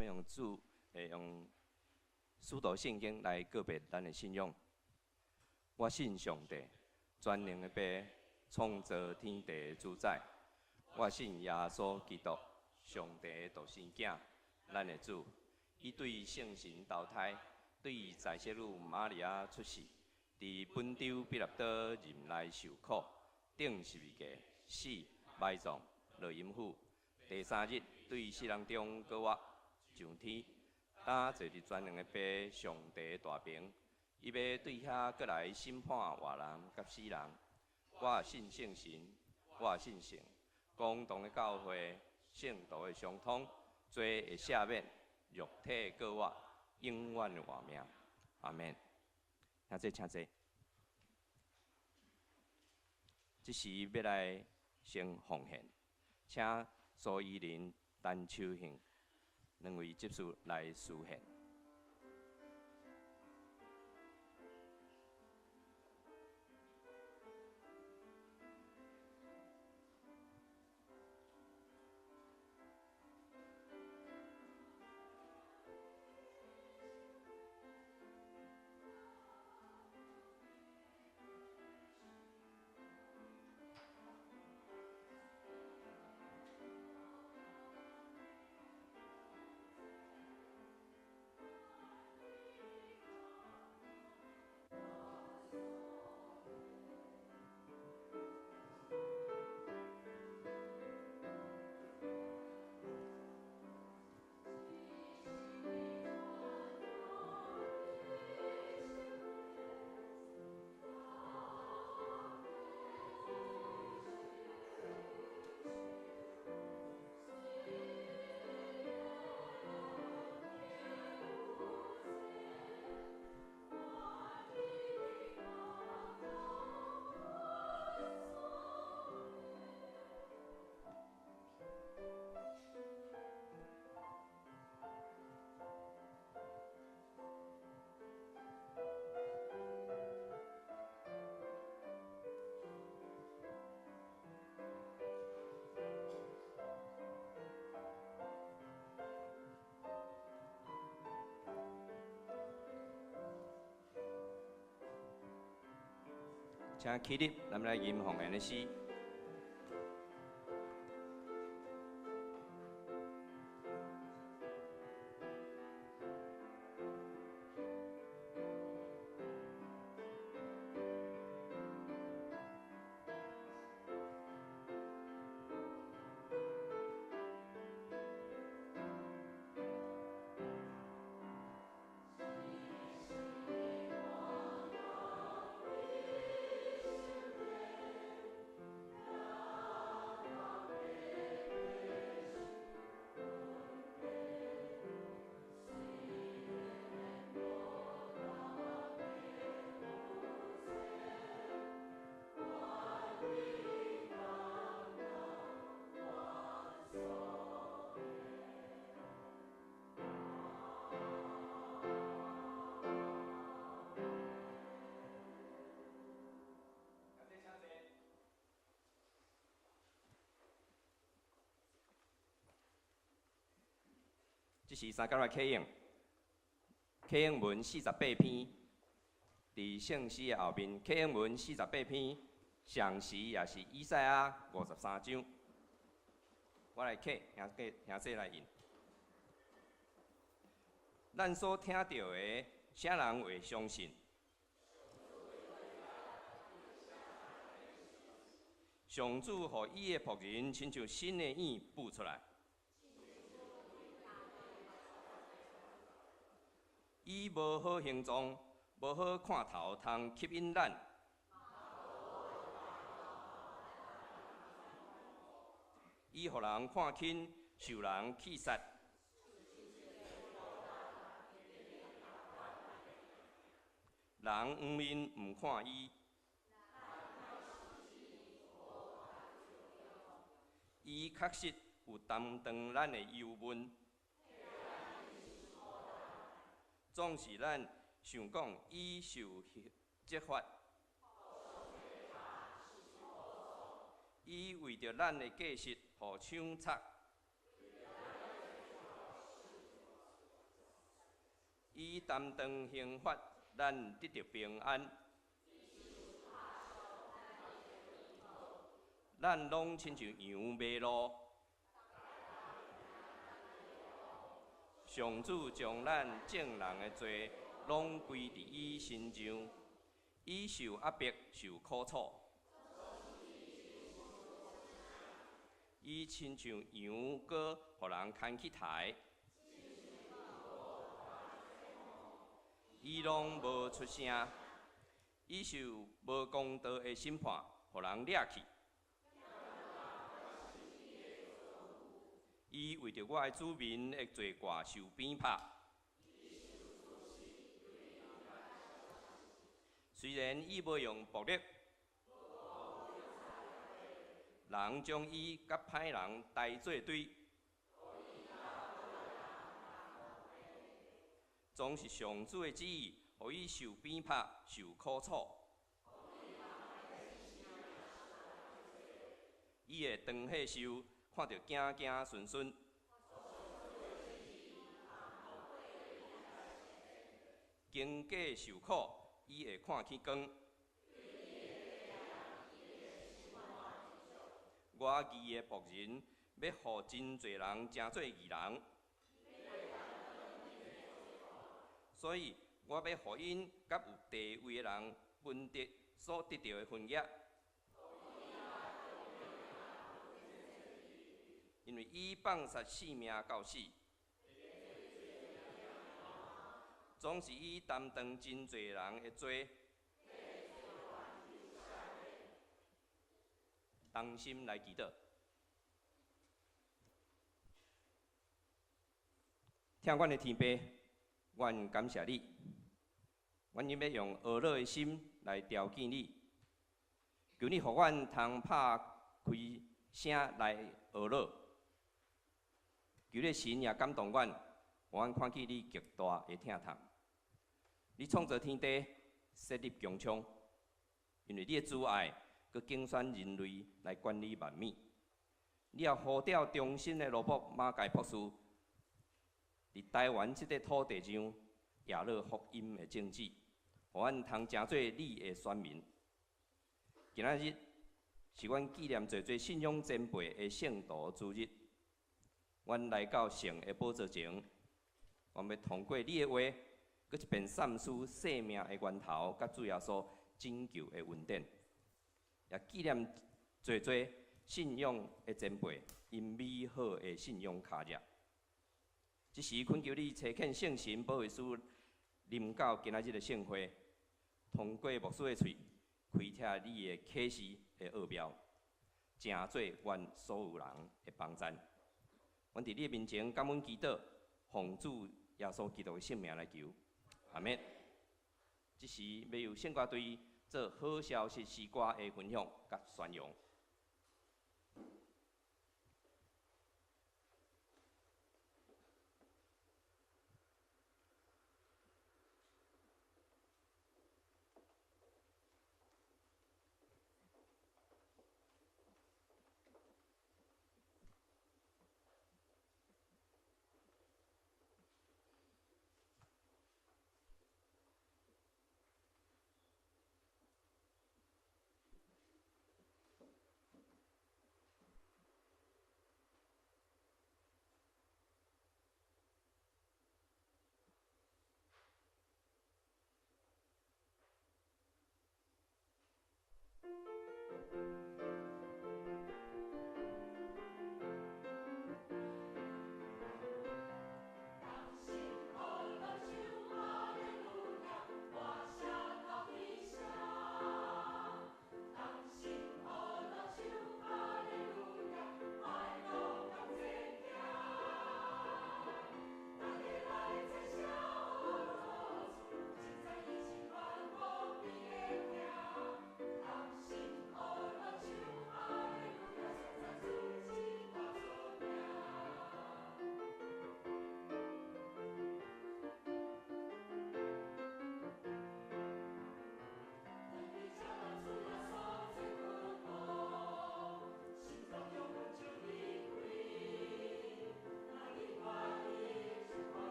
欲用主，會用使徒聖經來告白咱的信仰。我信上帝，全能的父，創造天地的主宰。我信耶穌基督，上帝的獨生囝，咱的主。伊對聖神投胎，對在聖女瑪利亞出世，佇本丟彼拉多忍耐受苦，釘十字架，死，埋葬，落陰府。第三日對死人中閣活，上天，擔坐佇全能的父上帝大爿。伊欲對遐閣來審判活人佮死人。我信聖神，我信聖公同的教會，聖徒的相通，罪的赦免，肉體閣活，永遠的活命。阿們。兄弟請坐。這時欲來先奉獻，請蘇依林、陳秋杏兩位執事來司獻。請起立，咱們來吟奉獻的詩。這是三工來啟應，啟應文48篇，佇聖詩的後面，啟應文四十八篇，上時也是以賽亞53章。我來啟，兄弟兄弟來印。咱所聽著的，啥人會相信？上主予伊的僕人親像新的影舞出來。伊無好形狀，無好看頭，通吸引咱。伊予人看輕，受人棄殺。人仰面毋看伊。伊確實有擔當咱的憂悶。總是咱想講伊受責罰，伊為著咱的過失予槍插，伊擔當刑罰，咱得著平安。咱攏親像羊迷路。上主將咱眾人的罪攏歸佇伊身上，伊受壓迫，受苦楚。伊親像羊羔，予人牽去刣。伊攏無出聲，伊受無公道的審判，予人掠去。伊為著我的子民的罪過受鞭拍。雖然伊無用暴力，人將伊佮歹人刣做堆，總是上主的旨意，予伊受鞭拍、受苦楚。伊會當歲壽，看著子子孫孫。經過受苦，伊會看見光。我義的僕人，欲予真濟人成做義人，所以我欲予𪜶佮有地位的人分得所得著的份額。因為伊放殺性命到死，總是伊擔當真濟人的罪。同心來祈禱，疼阮的天父，阮感謝你，阮欲用呵咾的心來朝見你，求你予阮通拍開聲來呵咾，求你神也感動阮，予阮看見你極大的疼痛。你創造天地，設立穹蒼，因為你的慈愛。閣揀選人類來管理萬物，你也呼召忠心的奴僕馬偕博士，佇台灣這塊土地上，掖落福音的種子，予阮通成做你的選民。今仔日是阮紀念濟濟信仰前輩的聖徒主日，阮來到聖的寶座前，阮欲通過你的話，閣一遍三思生命的源頭，佮主耶穌拯救的恩典。也紀念濟濟信仰的前輩，𪜶美好的信仰跤跡。這時懇求你差遣聖神保惠師臨到今仔日的聖會，通過牧師的喙，開啟你的啟示的奧妙，成做阮所有人的幫贊。阮佇你的面前感恩祈禱，奉主耶穌基督的聖名來求，阿們。這時欲由聖歌隊做好消息詩歌的分享佮宣揚。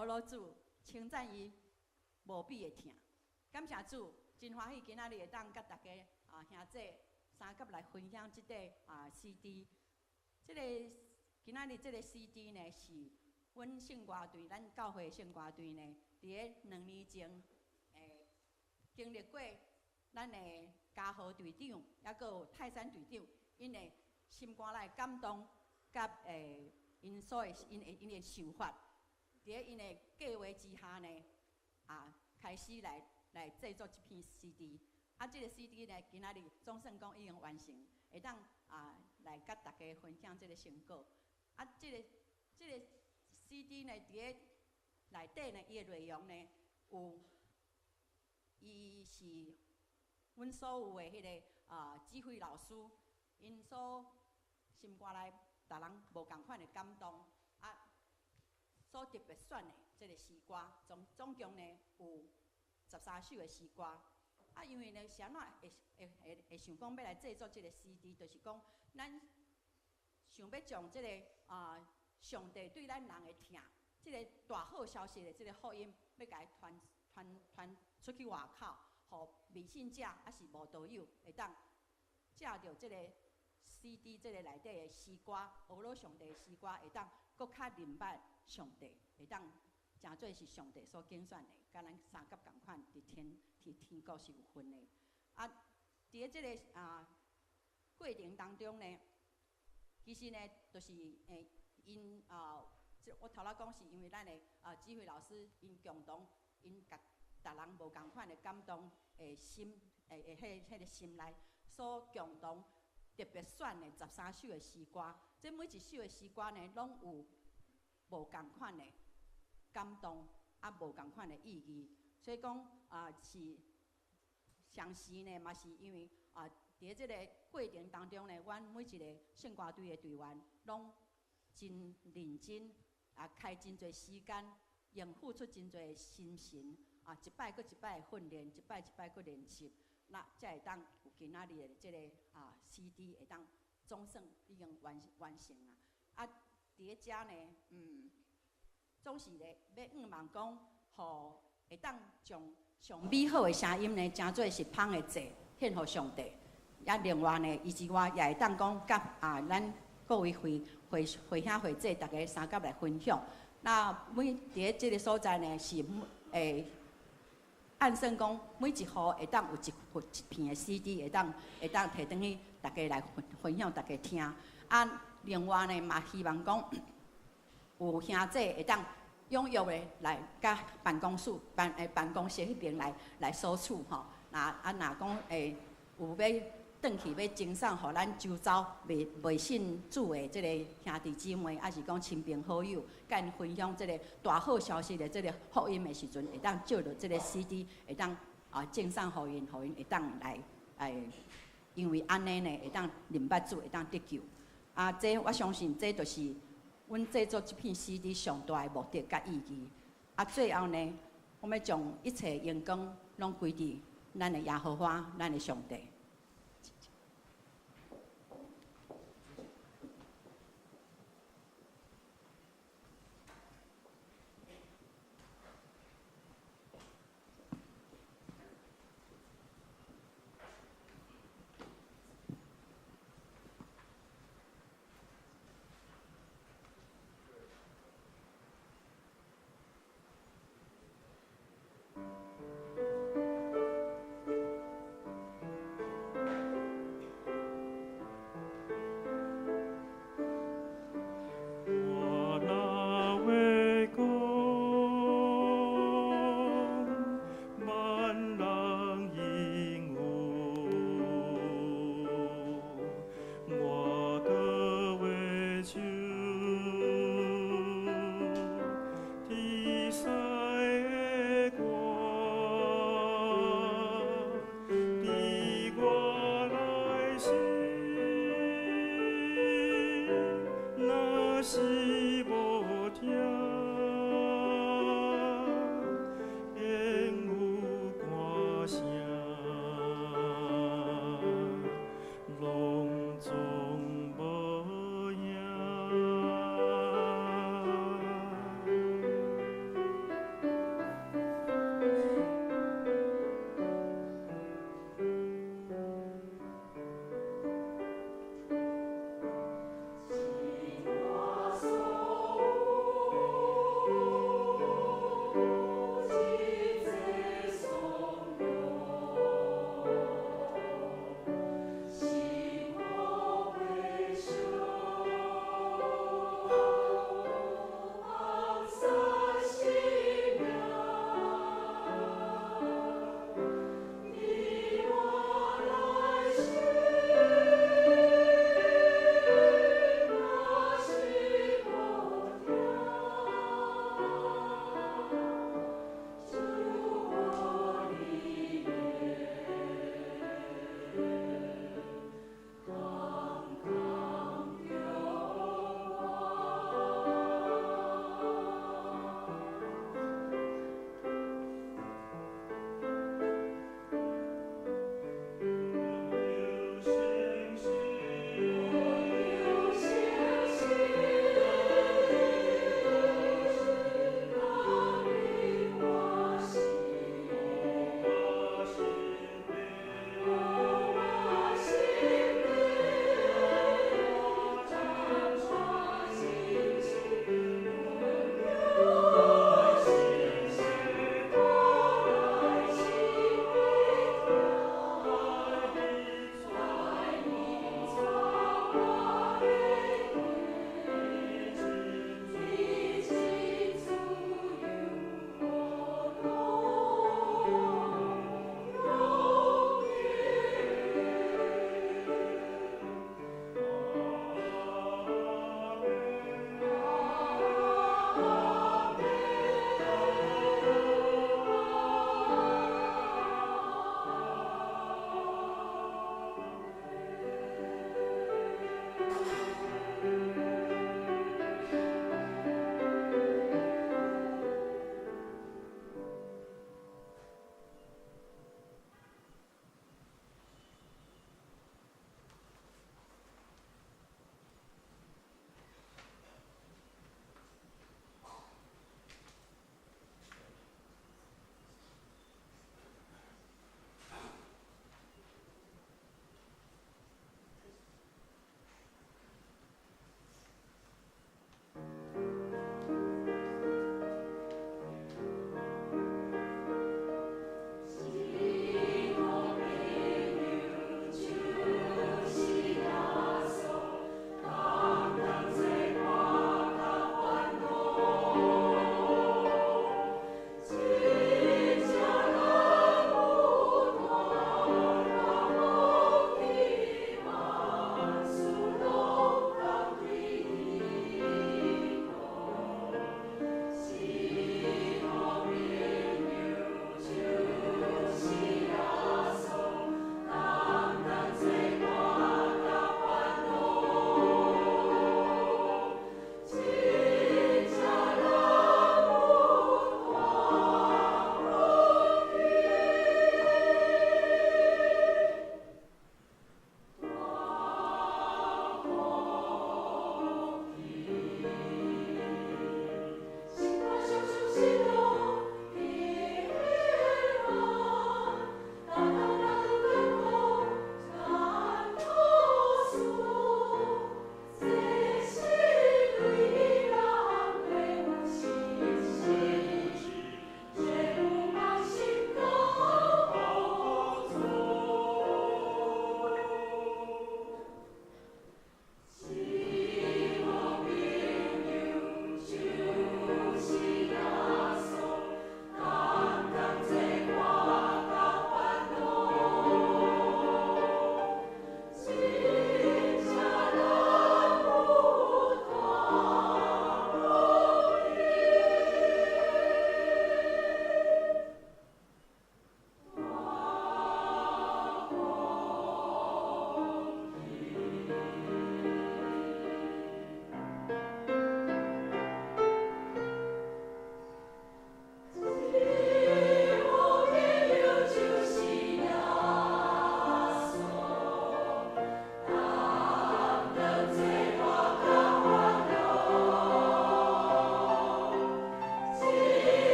呵咾主，稱讚伊無比的疼。感謝主，真歡喜今仔日會當佮大家啊兄姐相佮來分享這塊啊 CD。這个今仔日這个 CD 呢，是阮聖歌隊，咱教會聖歌隊呢，佇咧2年前，經歷過咱的嘉禾隊長，抑閣有泰山隊長，𪜶的心肝內感動，佮𪜶所的𪜶的想法，佇咧𪜶的計劃之下呢，啊，開始來製作這片 CD。啊，這个 CD 呢，今仔日總算講已經完成，會當啊來佮大家分享這个成果。啊，這个 CD 呢，佇咧內底呢，伊的內容呢，有，伊是阮所有的彼个啊指揮老師，𪜶所心肝內逐人無仝款的感動，啊，所特別選的這个詩歌，總共呢有13首的詩歌。啊，因為呢，是按怎會想講欲來製作這个 CD，就是講咱想欲將這个啊上帝對咱人的疼，這个大好消息的這个福音，欲共伊傳出去外口，予未信者抑是慕道友會當藉著這个 CD 這个內底的詩歌，呵咾上帝的詩歌，會當閣較認捌上帝，會當誠做是上帝所揀選的，佮咱相佮仝款，佇天國是有份的。啊，佇咧這个啊過程當中呢，其實呢，就是𪜶啊，這我頭仔講是因為咱的啊指揮老師𪜶共同𪜶共逐人無仝款的感動的心，彼个心內所共同特別選的13首的詩歌，這每一首的詩歌呢，攏有無仝款的感動，啊，無仝款的意義。所以講啊，是相時呢，嘛是因為啊，佇咧這个過程當中呢，阮每一個聖歌隊的隊員攏真認真，啊，開真濟時間，用付出真濟心神，啊，一擺閣一擺訓練，一擺一擺閣練習，那才會當有今仔日的這个啊 CD 會當總算已經完成啊。啊，佇咧遮呢，總是咧欲向望講，予會當將上美好的聲音呢，誠做是芳的祭獻予上帝。啊，另外呢，伊之外也會當講，佮啊，咱各位會兄會姊，逐家相佮來分享。那每佇咧這个所在呢，是按算講，每一戶會當有一片的 CD，會當提轉去，逐家來分享，逐家聽。啊，另外呢，嘛希望講有兄姊會當踴躍的來佮辦公室彼邊來索取吼。若啊，若講有欲轉去欲贈送予咱周遭未信主的這个兄弟姊妹，抑是講親朋好友，佮𪜶分享這个大好消息的這个福音的時陣，會當借著這个 CD，會當啊贈送予𪜶，予𪜶會當來因為按呢呢，會當認捌主，會當得救。啊，這我相信，這就是阮製作這片 CD 上大的目的佮意義。啊，最後呢，我欲將一切榮光攏歸佇咱的耶和華，咱的上帝。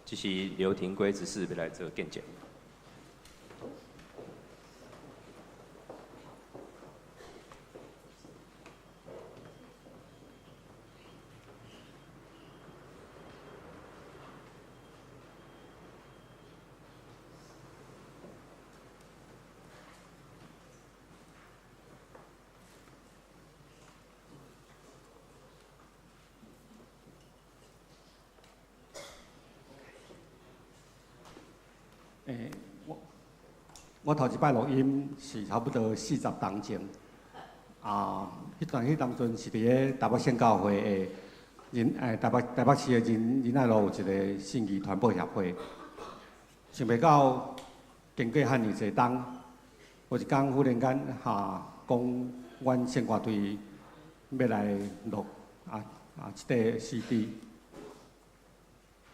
這是劉廷圭執事欲來做見證。欸，我頭一擺錄音是差不多40冬前，啊，彼當陣是佇咧台北聖教會的台北市的仁愛路有一個信義傳播協會，想袂到經過遐爾濟冬，有一工忽然間哈講，阮聖歌隊欲來錄這塊 CD，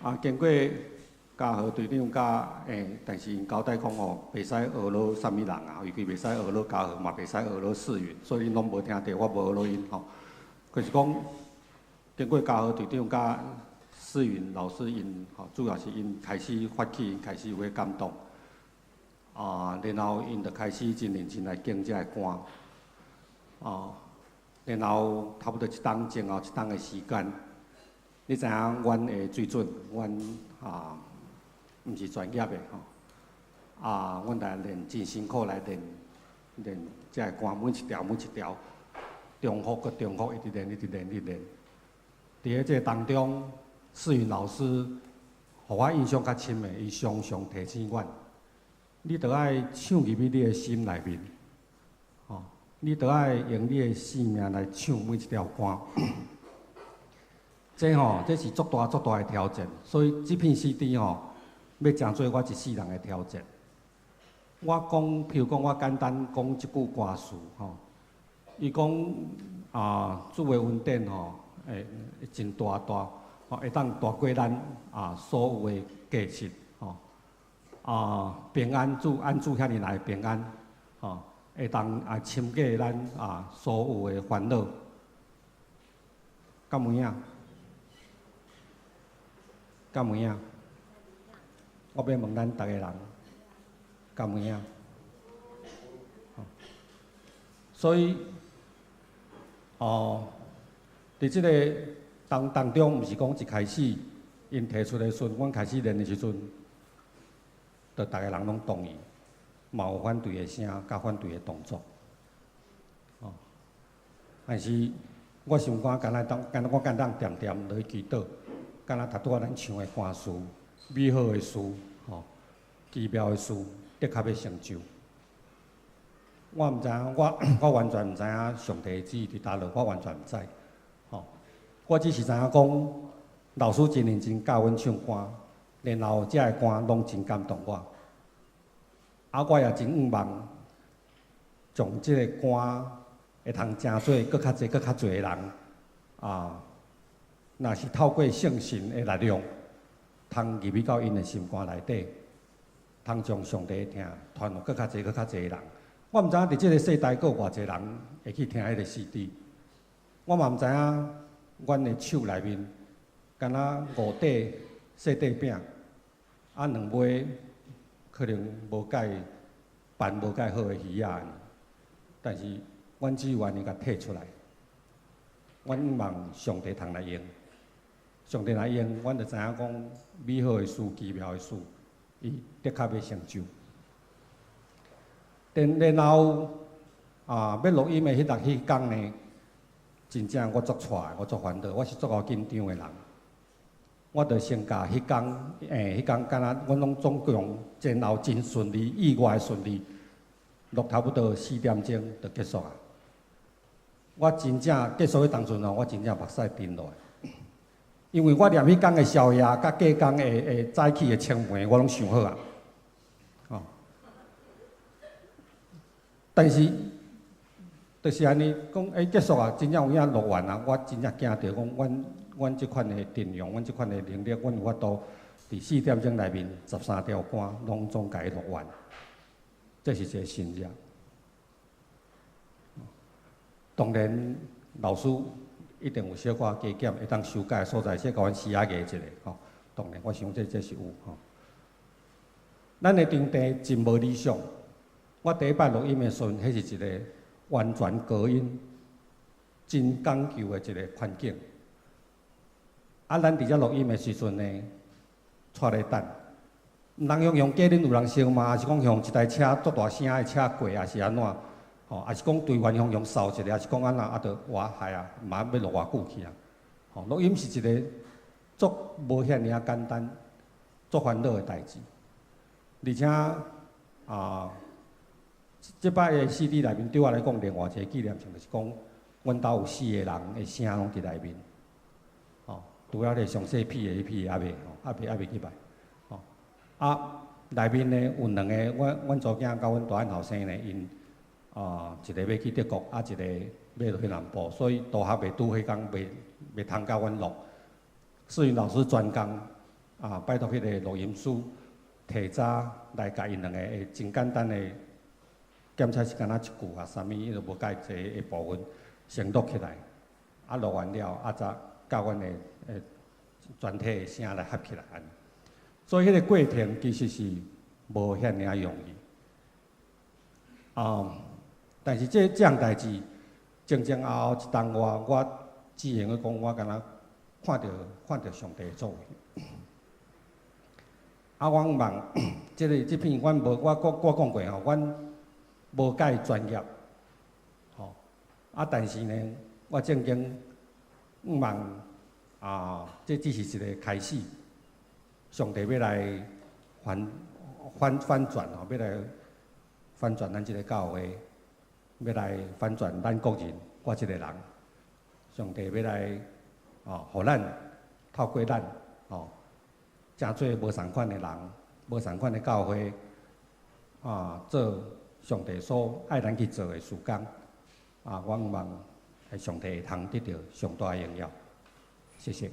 啊經過嘉禾隊長佮但是𪜶交代講吼，袂使學落啥物人啊，尤其袂使學落嘉禾，嘛袂使學落世雲，所以𪜶攏無聽著，我無學落𪜶吼。就是講，經過嘉禾隊長佮世雲老師𪜶吼，主要是𪜶開始發起，𪜶開始有咧感動，啊，然後𪜶就開始真認真來揀這个歌，啊，然後差不多一冬前後一冬的時間，你知影阮的水準，阮啊。毋是專業的吼，啊，阮來練真辛苦來練練這个歌，每一條每一條重複閣重複，一直練一直練一直練。佇咧這个當中，世雲老師，予我印象較深的，伊常常提醒阮，你著愛唱入去你的心內面，吼，你著愛用你的生命來唱每一條歌。這吼，這是足大足大的挑戰，所以這片 CD 吼。欲成做我一世人的挑戰。我講，譬如講，我簡單講一句歌詞吼。伊講啊，主的恩典吼，會真大大，吼會當大過咱啊所有的過失吼。啊，平安主按主遐爾來平安，吼，會當啊深過咱啊所有的煩惱。敢有影？敢有影？我欲問咱逐个人，敢有影？所以，哦，佇這个當中，毋是講一開始𪜶提出的時陣，阮開始練的時陣，就逐个人攏同意，嘛有反對的聲，佮反對的動作。哦，但是我心肝敢若當，敢若我簡單恬恬落去祈禱，敢若頭拄仔咱唱的歌詞。美好的事，吼，奇妙的事，的確欲成就。我毋知影，我完全毋知影上帝的旨意佇佗落，我完全毋知。吼，我只是知影講，老師真認真教阮唱歌，然後這个歌攏真感動我。啊，我也真向望，將這个歌會通成做閣較濟、閣較濟的人，啊，若是透過聖神的力量。通入去到𪜶的心肝內底，通將上帝的疼傳予閣較濟、閣較濟的人。我毋知影佇這个世代閣有偌濟人會去聽彼个 CD。我嘛毋知影，阮的手內面，敢若五塊細塊餅，啊兩尾可能無蓋辦無蓋好的魚仔，但是阮只有按呢共提出來。阮望上帝通來用。上帝來用，阮就知影講美好的事、奇妙的事，伊的確欲成就。然後啊，欲錄音的彼工呢，真正我足掣，我足煩惱，我是足𠢕緊張的人。我就先共彼工，彼工敢若阮攏總共前後真順利，意外順利，錄差不多4點鐘就結束啊。我真正結束彼當陣吼，我真正目屎甜落來。因為我連彼工的宵夜，佮隔工的早起的清飯，我攏想好啊。哦，但是，就是按呢講，結束啊，真正有影錄完啊，我真正驚著講，阮這款的陣容，阮這款的能力，阮有法度佇4點鐘內面13條歌攏總共伊錄完，這是一個神跡。當然，老師。一定有小可加減，會當修改的所在，先共阮試仔過一下吼。當然，我想這是有吼。咱的場地真無理想。我第一擺錄音的時陣，彼是一个完全隔音、真講究的一个環境。啊，咱佇遮錄音的時陣呢，𤆬咧等，毋通用用隔恁有人相罵，抑是講用一台車足大聲的車過，抑是按怎？吼，抑是講隊員用掃一个，抑是講按怎？啊，就哇害啊，嘛欲錄偌久去啊？吼，錄音是一个足無遐爾仔簡單、足煩惱的代誌。而且啊，這擺的 CD 內面對我來講，另外一个紀念性就是講，阮兜有四个人的聲攏佇內面。吼，除了咧上細批的彼批猶未吼，猶未去擺。吼，啊，內面呢有兩个，阮查某囝佮阮大漢後生呢，𪜶啊一个欲去德國，啊一个欲落去南部，所以同學袂拄彼工袂通佮阮錄。世雲老師專工啊，拜託彼个錄音師提早來共𪜶兩个會真簡單的檢測是敢若一句啊，啥物伊都無介濟的部分先錄起來，啊錄完了啊才佮阮的全體的聲來合起來按呢。所以彼個過程其實是無遐爾仔容易。啊，但是這項代誌前前後後一冬外，我只會用講，我敢若看著上帝的作為。啊，我望這个這片，阮無我講過吼，阮無介專業，吼。啊，但是呢，我正經望啊，這只是一个開始，上帝欲來翻轉吼，欲來翻轉咱這个教會，欲來翻轉咱個人，我這个人，上帝欲來哦，予咱透過咱哦，成做無仝款的人，無仝款的教會，啊，做上帝所愛咱去做的事工，啊，我望上帝會通得著上大的榮耀。謝謝。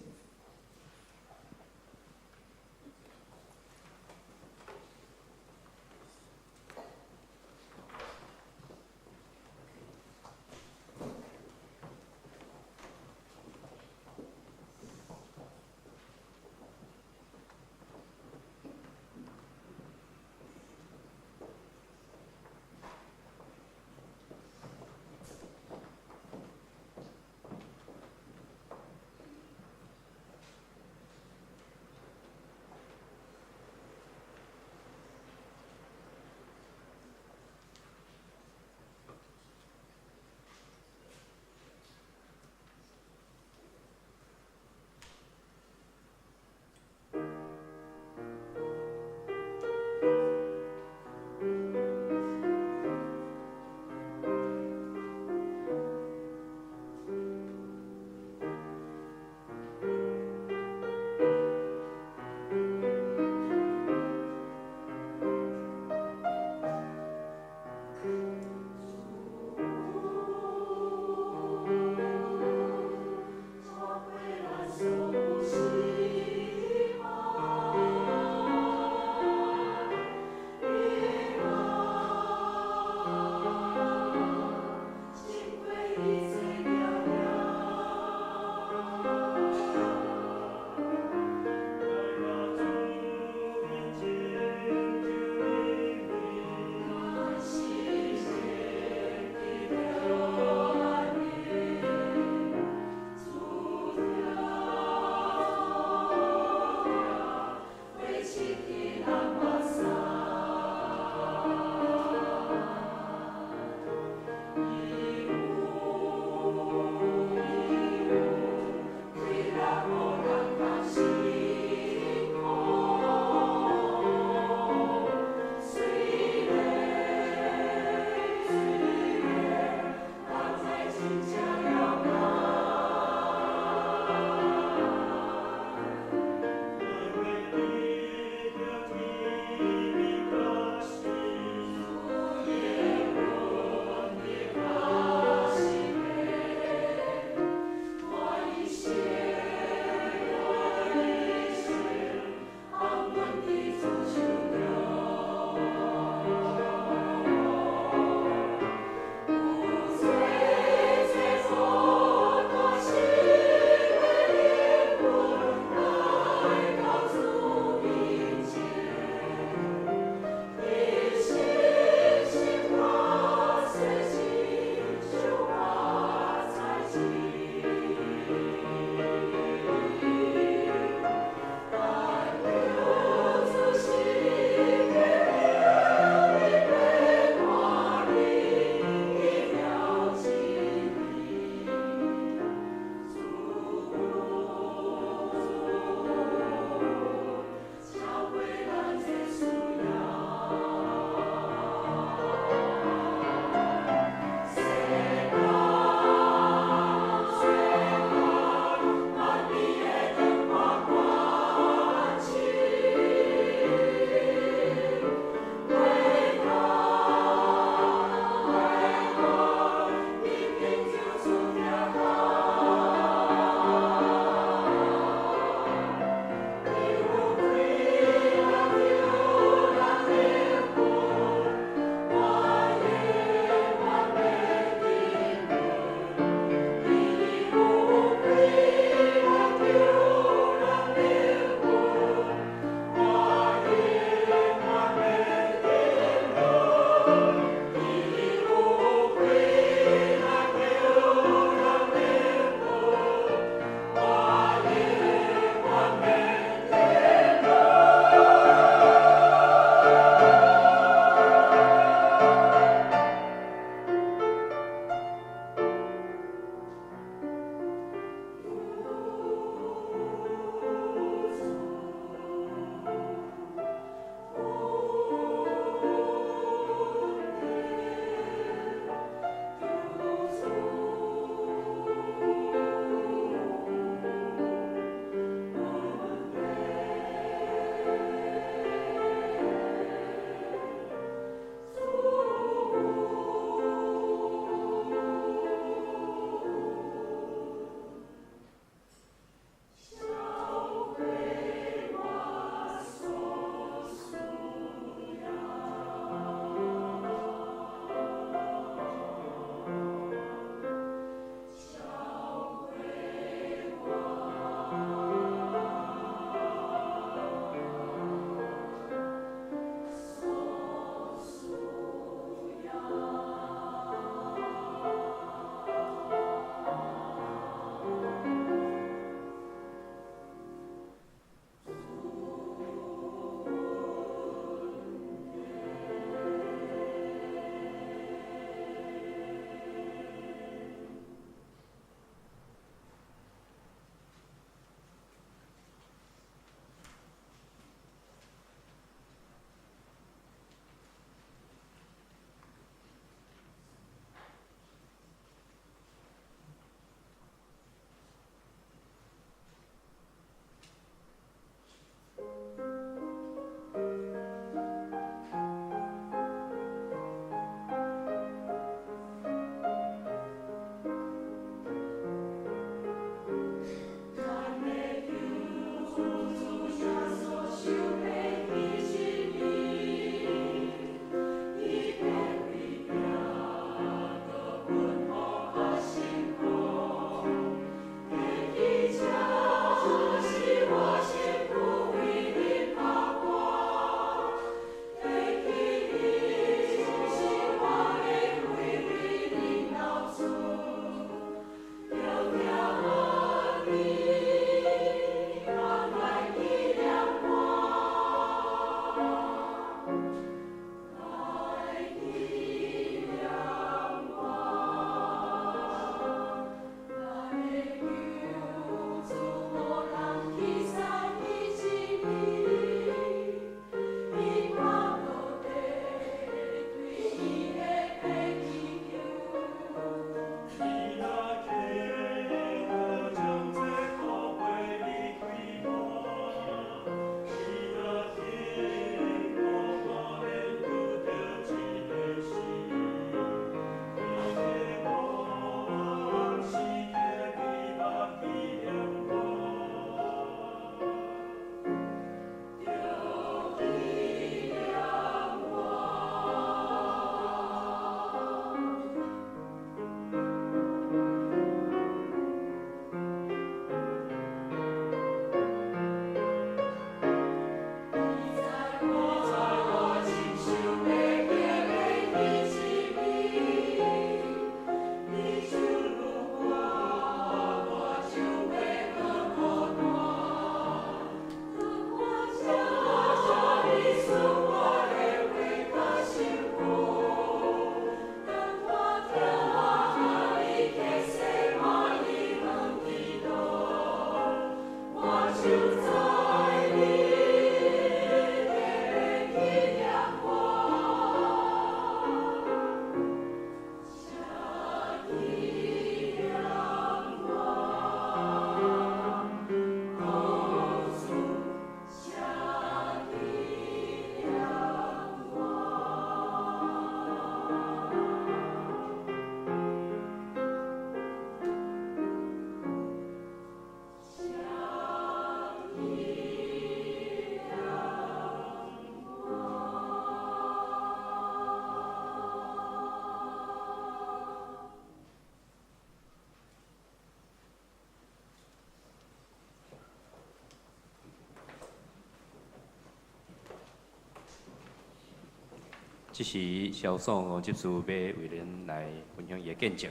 這時蕭素娥執事要為恁來分享伊的見證。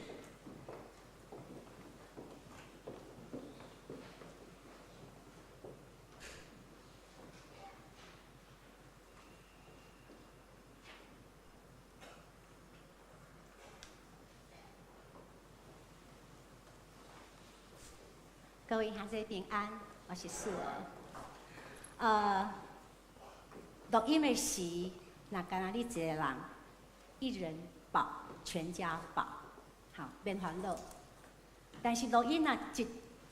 各位兄弟平安，我是素娥。錄音的時，若干焦你一个人，一人保，全家保，好，免煩惱。但是錄音若一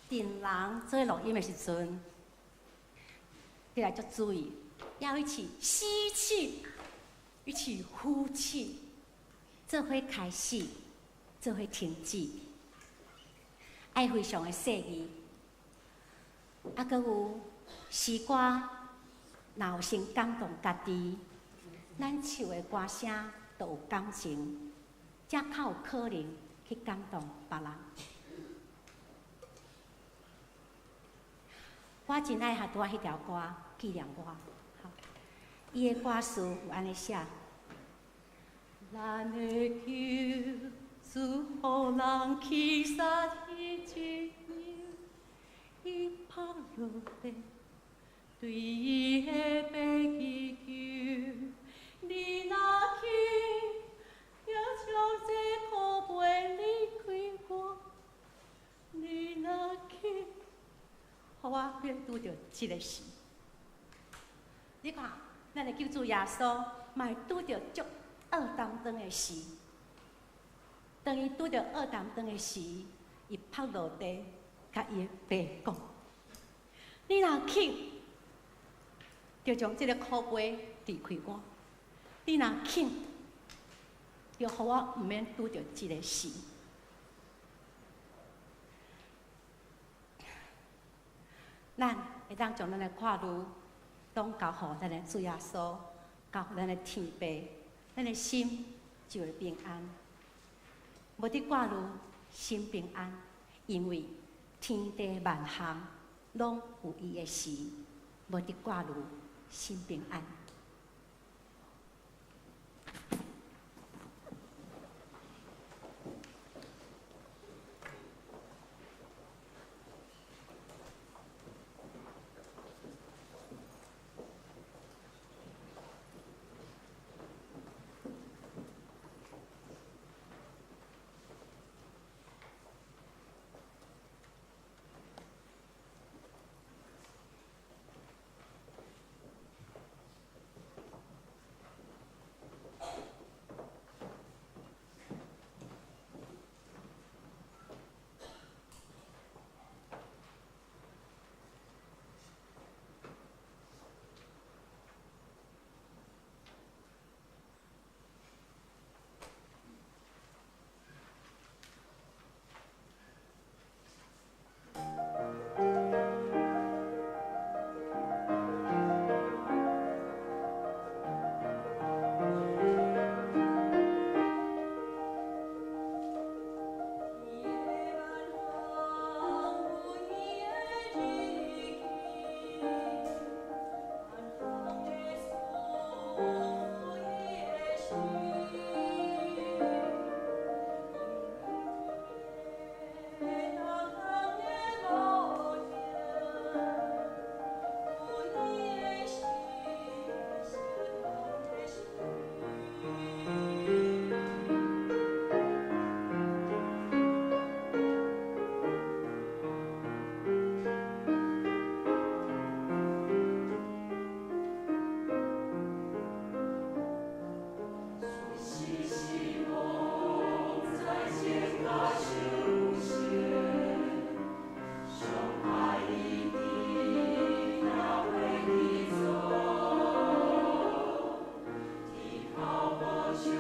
陣人做錄音的時陣，你來足注意，要一起吸氣，一起呼氣，做伙開始，做伙停止，愛非常的細膩。啊，閣有詩歌，若有先感動家己，咱唱的歌聲就有感情，才較有可能去感動別人。我真愛哈拄仔彼條歌紀念我，伊的歌詞有按呢寫：咱的救主予人去殺彼一伊拍落地，對伊的爸祈求，你若肯，就將這苦杯離開我。你若肯，予我免拄著這个死。你看，咱的救主耶穌嘛會拄著足惡當當的死。當伊拄著惡當當的時，伊拍落地，共伊的爸講：你若肯，就將這个苦杯離開我；你若肯，就予我毋免拄著這个死。咱會當將咱的掛慮攏交予咱的主耶穌，交予咱的天父，咱的心就會平安。無佇掛慮，心平安，因為天地萬項攏有伊的時，無佇掛慮，心平安。是。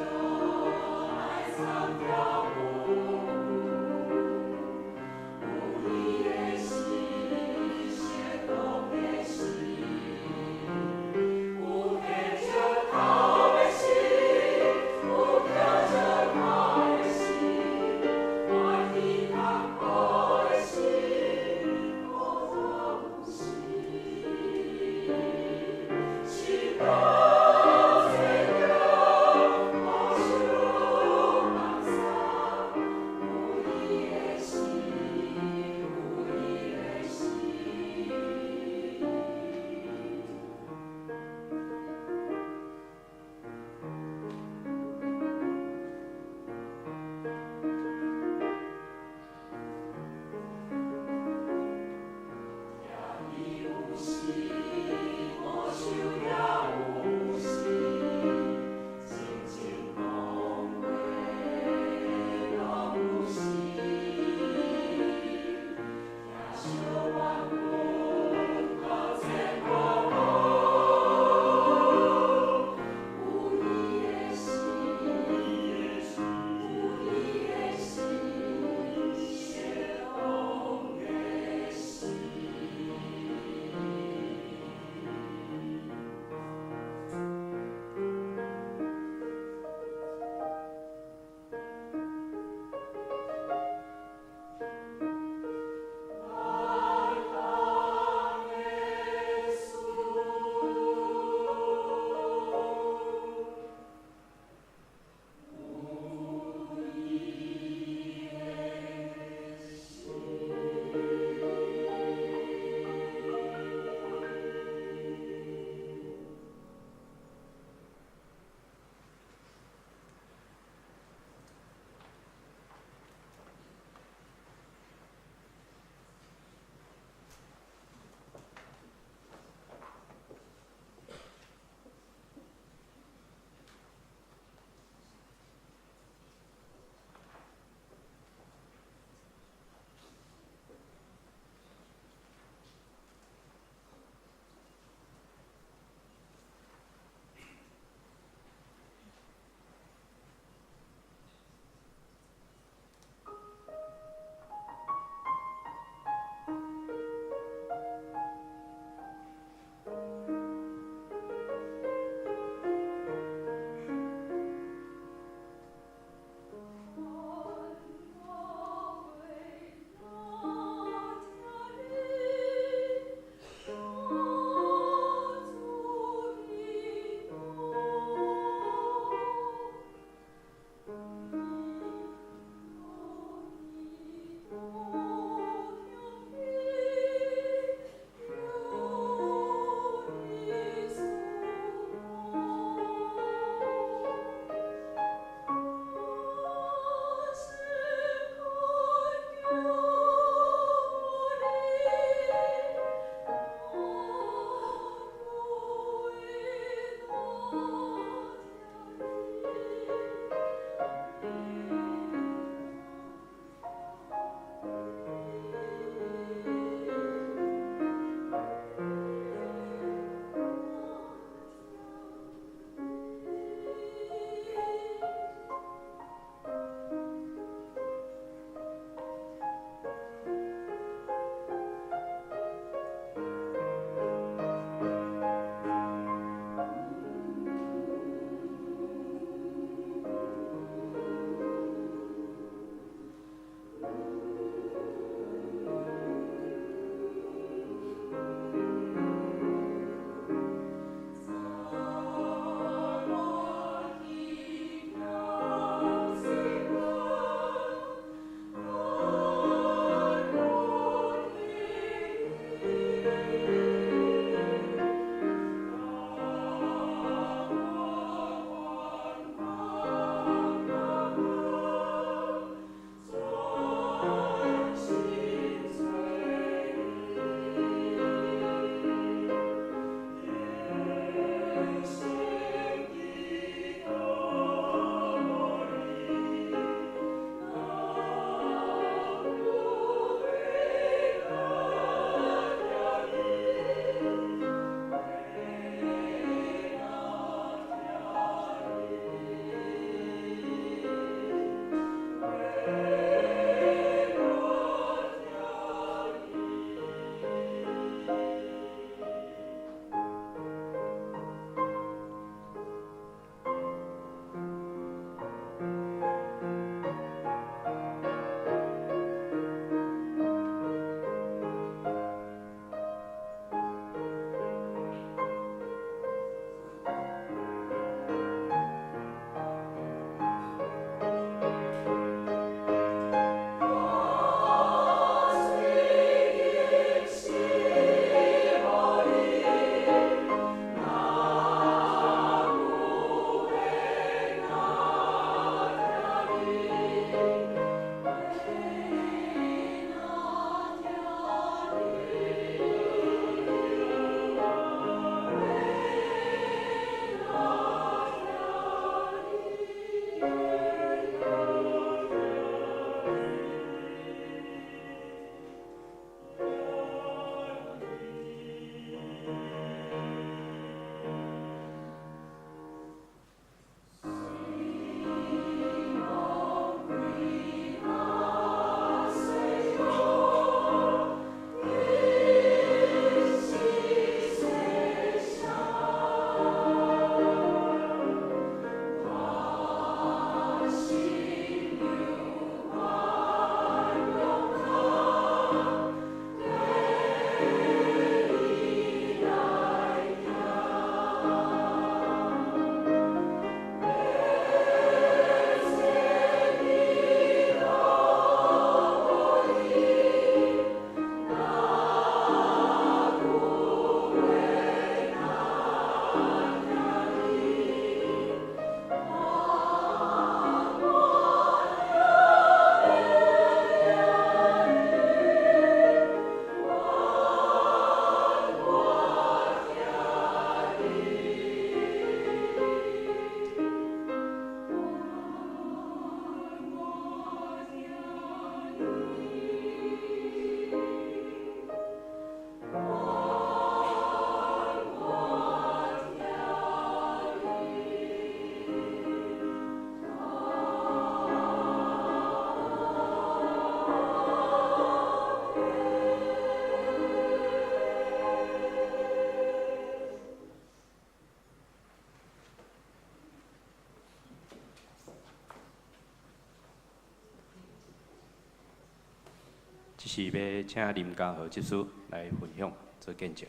這是欲請林家和執事來分享做見證。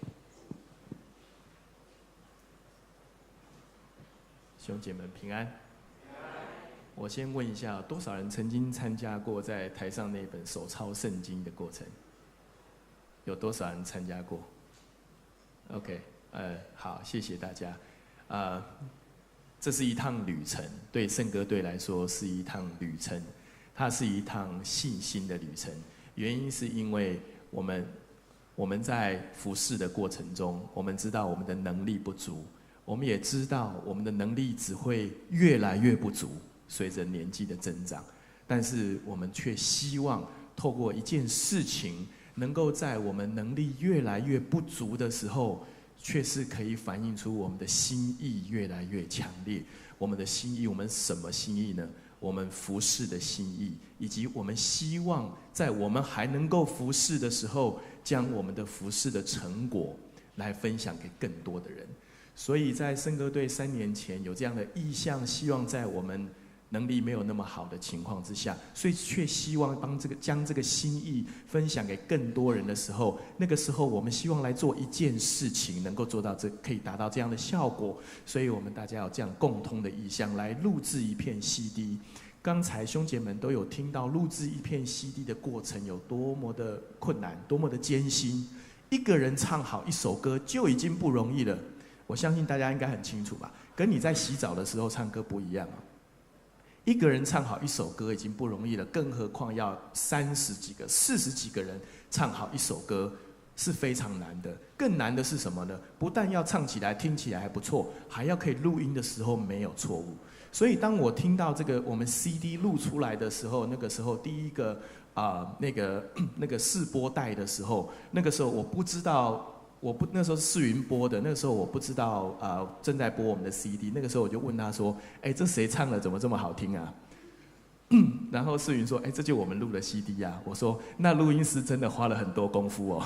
兄姐們平安。我先問一下，多少人曾經參加過在台上那本手抄聖經的過程？有多少人參加過？OK，好，謝謝大家。這是一趟旅程，對聖歌隊來說是一趟旅程，它是一趟信心的旅程。原因是因為我們在服侍的過程中，我們知道我們的能力不足，我們也知道我們的能力只會越來越不足，隨着年紀的增長。但是我們卻希望透過一件事情，能夠在我們能力越來越不足的時候，卻是可以反映出我們的心意越來越強烈。我們的心意，我們什麼心意呢？我們服侍的心意，以及我們希望在我們還能夠服侍的時候，將我們的服侍的成果來分享給更多的人。所以在聖歌隊3年前有這樣的意向，希望在我們能力沒有那麼好的情況之下，所以卻希望幫這個將這個心意分享給更多人的時候，那個時候我們希望來做一件事情，能夠做到這，可以達到這樣的效果。所以我們大家有這樣共通的意向來錄製一片 CD。剛才兄姐們都有聽到錄製一片 CD 的過程有多麼的困難，多麼的艱辛。一個人唱好一首歌就已經不容易了，我相信大家應該很清楚吧？跟你在洗澡的時候唱歌不一樣啊。一個人唱好一首歌已經不容易了，更何況要30幾個、40幾個人唱好一首歌，是非常难的。更难的是什么呢？不但要唱起来、听起来还不错，还要可以录音的时候没有错误。所以当我听到这个我们 CD 录出来的时候，那个时候第一个那个试播带的时候，那个时候我不知道，我不那时候是试云播的，那个时候我不知道正在播我们的 CD，那个时候我就问他说：“哎，这谁唱的？怎么这么好听啊？”然后世云说：“哎，这就我们录的 CD 啊。”我说：“那录音师真的花了很多功夫哦。”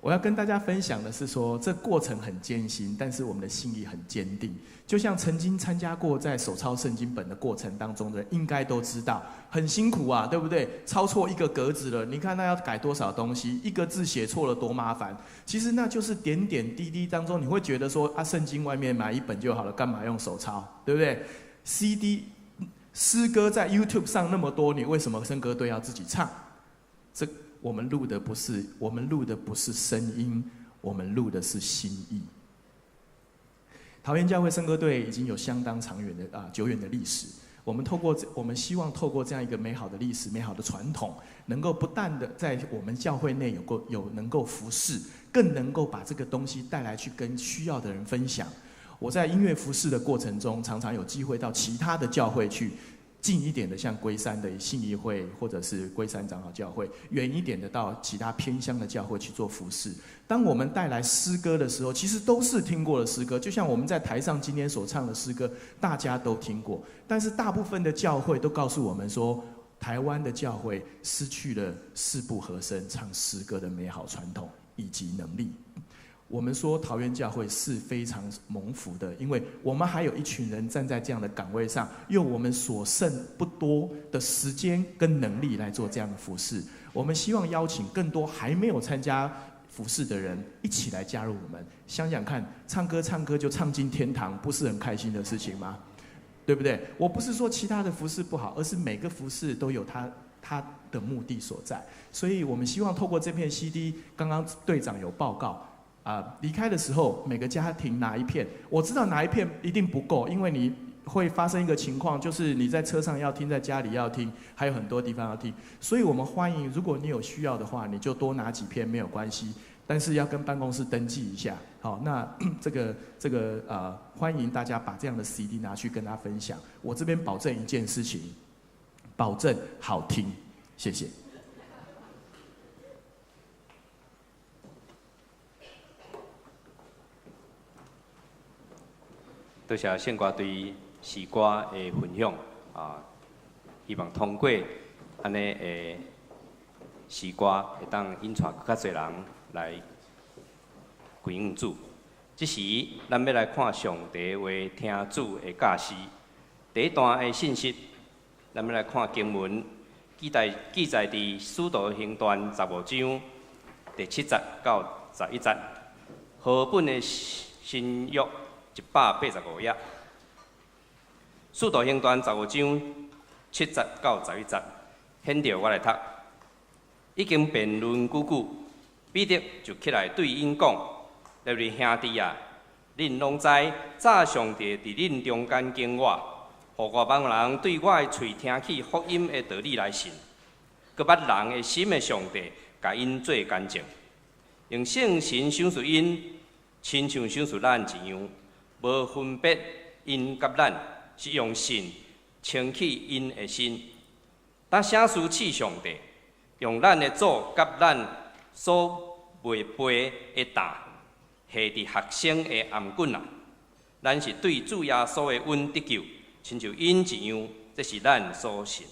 我要跟大家分享的是说，这过程很艰辛，但是我们的心意很坚定。就像曾经参加过在手抄圣经本的过程当中的人，应该都知道很辛苦啊，对不对？抄错一个格子了，你看那要改多少东西？一个字写错了多麻烦。其实那就是点点滴滴当中，你会觉得说啊，圣经外面买一本就好了，干嘛用手抄？对不对？CD 诗歌在 YouTube 上那么多，你为什么圣歌队要自己唱？这我们录的不是声音，我们录的是心意。桃园教会圣歌队已经有相当长远的啊久远的历史。我们希望透过这样一个美好的历史、美好的传统，能够不断的在我们教会内有过有能够服侍，更能够把这个东西带来去跟需要的人分享。我在音乐服侍的过程中，常常有机会到其他的教会去。近一点的，像龟山的信义会，或者是龟山长老教会；远一点的，到其他偏乡的教会去做服侍。当我们带来诗歌的时候，其实都是听过的诗歌，就像我们在台上今天所唱的诗歌，大家都听过。但是大部分的教会都告诉我们说，台湾的教会失去了四部和声唱诗歌的美好传统以及能力。我们说桃园教会是非常蒙福的，因为我们还有一群人站在这样的岗位上，用我们所剩不多的时间跟能力来做这样的服侍。我们希望邀请更多还没有参加服侍的人一起来加入我们。想想看，唱歌唱歌就唱进天堂，不是很开心的事情吗？对不对？我不是说其他的服侍不好，而是每个服侍都有他的目的所在。所以我们希望透过这片 CD，刚刚队长有报告。啊，离开的时候，每个家庭拿一片。我知道拿一片一定不够，因为你会发生一个情况，就是你在车上要听，在家里要听，还有很多地方要听。所以我们欢迎，如果你有需要的话，你就多拿几片没有关系，但是要跟办公室登记一下。好，那这个，欢迎大家把这样的 CD 拿去跟他分享。我这边保证一件事情，保证好听。谢谢。多谢圣歌队诗歌的分享啊，希望通过按呢的诗歌，会当引带阁较济人来归向主。这时，咱欲来看上帝话，听主的教示。第一段的信息，咱欲来看经文，记载伫《使徒行传》15章第7节到11节，和合本的新约。185页，《使徒行传》15章7节到11节，现著我来读。已经辩论久久，彼得就起来对𪜶讲：列位兄弟啊，恁拢知，早上帝伫恁中间拣我，予外邦人对我的喙听去福音的道理来信，阁捌人的心的上帝，共𪜶做见证，用圣神赏赐𪜶，亲像赏赐咱一样。无分别𪜶佮咱，是用信清去𪜶的身。当啥事赐上帝，用咱的祖佮咱所袂背的担，下伫学生的頷颈仔。咱是对主耶稣的恩得救，亲像𪜶一样，这是咱所信。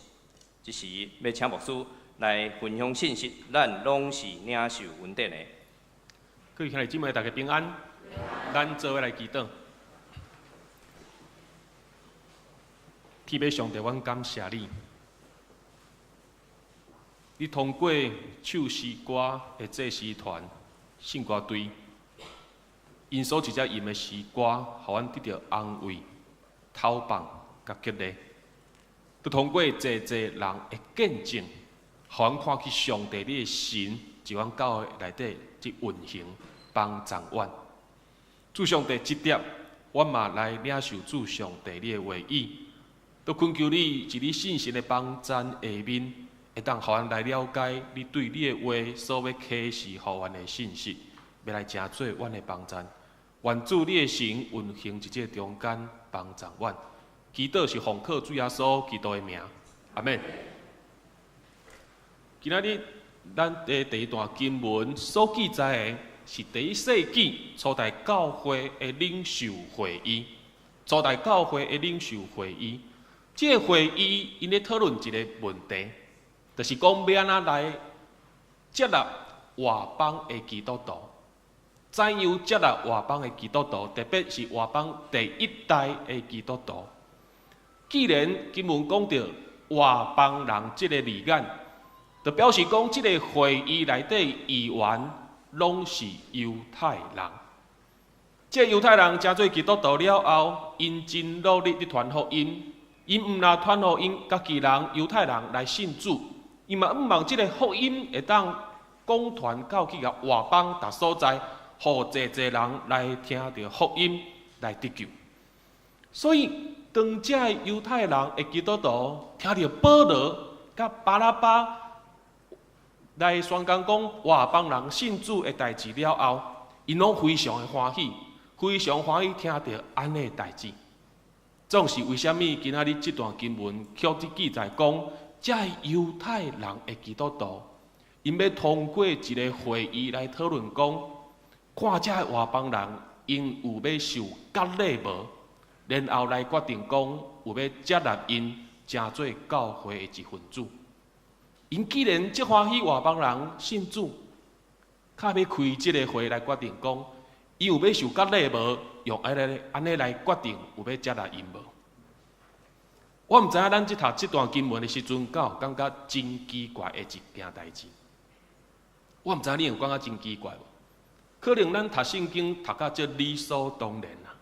这时欲请牧师来分享信息，咱拢是领受恩典的。各位兄弟姊妹，大家平安。咱做伙来祈祷。天父上帝，阮感谢你。你通过唱诗歌的祭司团、圣歌队，𪜶所直接吟的诗歌，予阮得著安慰、透放佮激励。都通过济济人的见证，予阮看见上帝你的神，伫阮教会内底去运行帮助阮。主上帝，这点阮嘛来领受主上帝你的话语，都恳求你伫你圣神的帮赞下面，會當予阮來了解你對你的話所欲啟示予阮的信息，欲來成做阮的幫贊。願主你的神運行佇這中間幫助阮。祈禱是奉靠主耶穌基督的名，阿們。今仔日咱的第一段經文所記載的是第一世紀初代教會的領袖會議。初代教會的領袖會議，這個會議𪜶咧討論一個問題，就是講欲按怎來接納外邦的基督徒。怎樣接納外邦的基督徒？特別是外邦第一代的基督徒。既然經文講著外邦人這个字眼，就表示講這个會議內底議員攏是猶太人。這猶太人成做基督徒了後，𪜶真努力佇傳福音。𪜶毋但傳予𪜶家己人猶太人來信主，伊嘛向望這个福音會當廣傳到去共外邦逐所在，予濟濟人來聽著福音來得救。所以，當這个猶太人的基督徒聽著保羅佮巴拿巴來宣講講外邦人信主的代誌了後，𪜶攏非常的歡喜，非常歡喜聽著按呢代誌。總是為啥物今仔日這段經文卻佇記載講，這个猶太人的基督徒，𪜶欲通過一个會議來討論講，看這个外邦人𪜶有欲受割禮無，然後來決定講有欲接納𪜶成做教會的一份子。𪜶既然這歡喜外邦人信主，較欲開這个會來決定講，伊有欲受割禮無，用按呢按呢來決定有欲接納𪜶無。我毋知影咱這讀這段經文的時陣，敢有感覺真奇怪的一件代誌？我毋知影你有感覺真奇怪無？可能咱讀聖經讀甲足理所當然啦。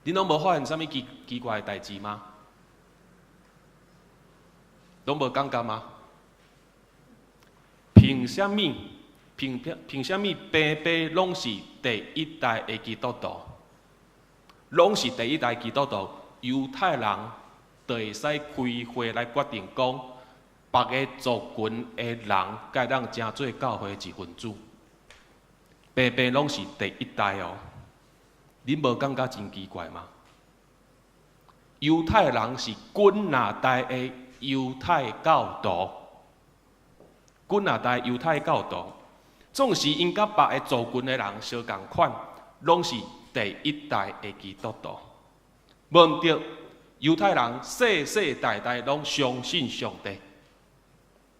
恁攏無發現啥物奇奇怪的代誌嗎？攏無感覺嗎？憑啥物？憑憑啥物？平平攏是第一代的基督徒，攏是第一代基督徒，猶太人就會使開會來決定講，別个族群的人，敢會當成做教會的一份子。平平攏是第一代哦，恁無感覺真奇怪嗎？猶太人是幾若代的猶太教徒，幾若代猶太教徒，總是𪜶佮別个族群的人相仝款，攏是第一代的基督徒。無毋對，猶太人世世代代攏相信上帝，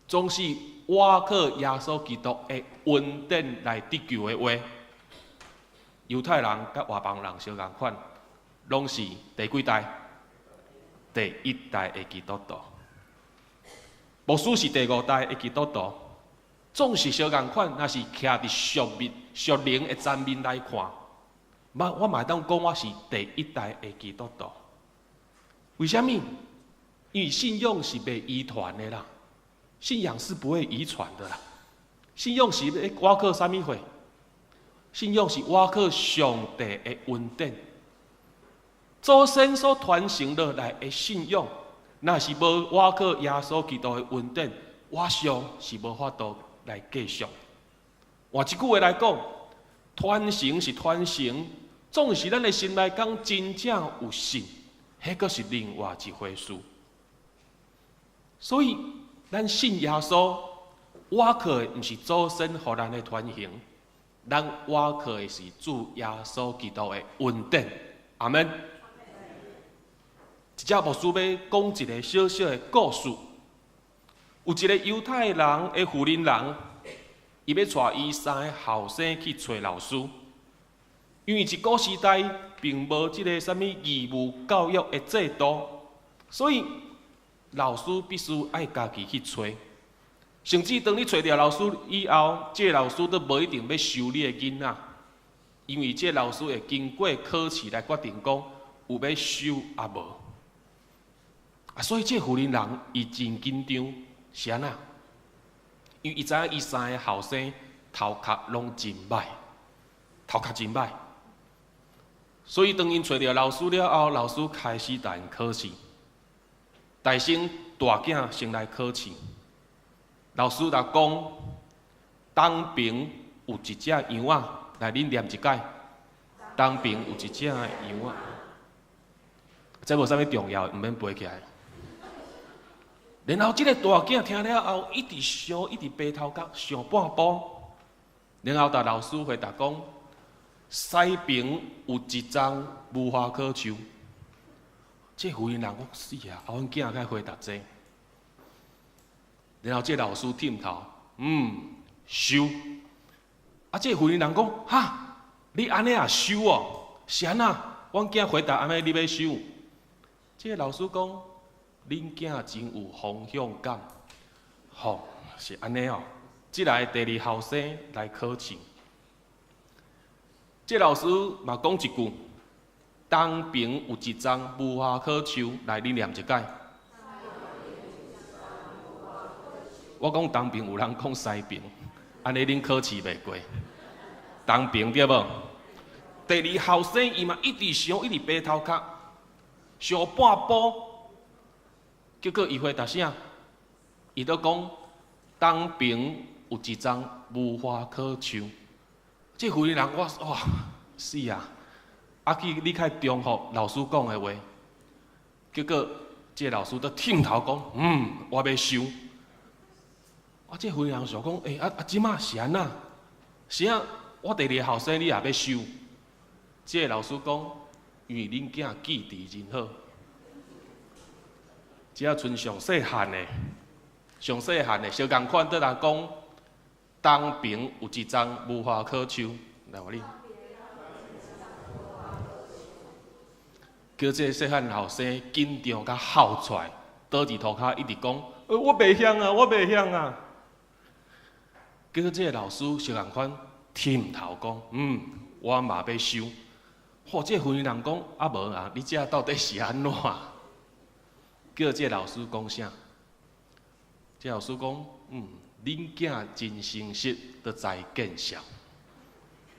總是倚靠耶穌基督的恩典來得救的話，猶太人佮外邦人相仝款，攏是第幾代？第一代的基督徒。牧師是第五代的基督徒，總是相仝款，若是徛佇屬物、屬靈的層面來看，我嘛會當講我是第一代的基督徒。為啥物？因為信仰是袂遺傳的啦，信仰是不會遺傳的啦。信仰是欲倚靠啥物貨？信仰是倚靠上帝的恩典。祖先所傳承落來的信仰，若是無倚靠耶穌基督的恩典，我想是無法度來繼續。換一句話來講，傳承是傳承，總是咱的心內敢真正有信，彼閣是另外一回事。所以，咱信耶穌，倚靠的毋是祖先予咱的傳承，咱倚靠的是主耶穌基督的恩典。阿們。這遮牧師欲講一个小小的故事。有一个猶太人的婦人人，伊欲帶伊三个後生去揣老師，因為這古時代並無這个啥物義務教育的制度，所以老師必須愛家己去揣。甚至當你揣著老師以後，這个老師都無一定欲收你的囡仔，因為這个老師會經過考試來決定講有欲收抑無。啊，所以這婦人人伊真緊張，是按怎？因為伊知影伊三個後生頭殼攏真䆀，頭殼真䆀。所以當𪜶揣著老師了後，老師開始共𪜶考試。大先大囝先來考試。老師就講，東爿有一隻羊仔，來恁念一擺。東爿有一隻羊仔，這無啥物重要，毋免背起來。然後這个大囝聽了後，一直想，一直白頭殼，想半晡。然後共老師回答講，西爿有一叢無花果樹。這婦人講死啊！啊，阮囝該回答這。然後這老師點頭，嗯，收。啊，這婦人講，哈，你按呢也收哦？是按怎？阮囝回答按呢，你欲收？這老師講，恁囝真有方向感。吼，是按呢哦。這來第二後生來考試。這老師嘛講一句。東爿有一叢無花果樹，來恁念一擺。我講東爿有人講西爿，按呢恁考試袂過。東爿對無？第二後生伊嘛一直想，一直白頭殼，想半晡，結果伊回答啥？伊都講東爿有一叢無花果樹。這婦人我哇死啊！啊去你較重複老師講的話，結果這個老師都點頭講，嗯，我欲收。啊，這婦人想講，欸，啊啊，這馬是按怎？是啊，我第二個後生你也欲收？這個老師講，因為恁囝記憶真好。這賰上細漢的，上細漢的，相仝款倒來講，東爿有一叢無花果樹，來予恁。叫這個細漢後生緊張甲哭出來，倒佇塗跤一直講，我袂曉啊，我袂曉啊。叫這個老師相仝款點頭講，嗯，我嘛欲收。嚯，這個婦人講，啊無啊，你這到底是按怎？叫這個老師講啥？這個老師講，嗯，恁囝真誠實，都知見笑，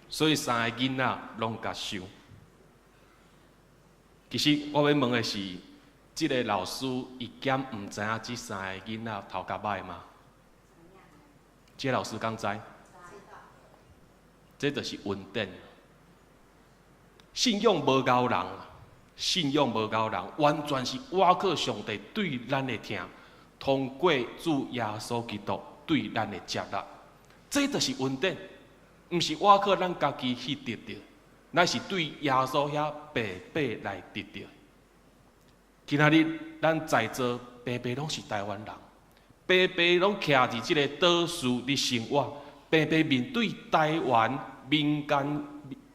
所以三個囡仔攏共收。其實我欲問的是，這個老師伊敢毋知影這三個囡仔頭殼䆀嗎？這個老師敢知？這就是恩典。信仰無𠢕人，信仰無𠢕人，完全是倚靠上帝對咱的疼，通過主耶穌基督對咱的接納，這就是恩典，毋是倚靠咱家己去得著。乃是對耶穌遐白白來得著。今仔日咱在座白白攏是台灣人，白白攏徛佇這个島嶼佇生活，白白面對台灣民間、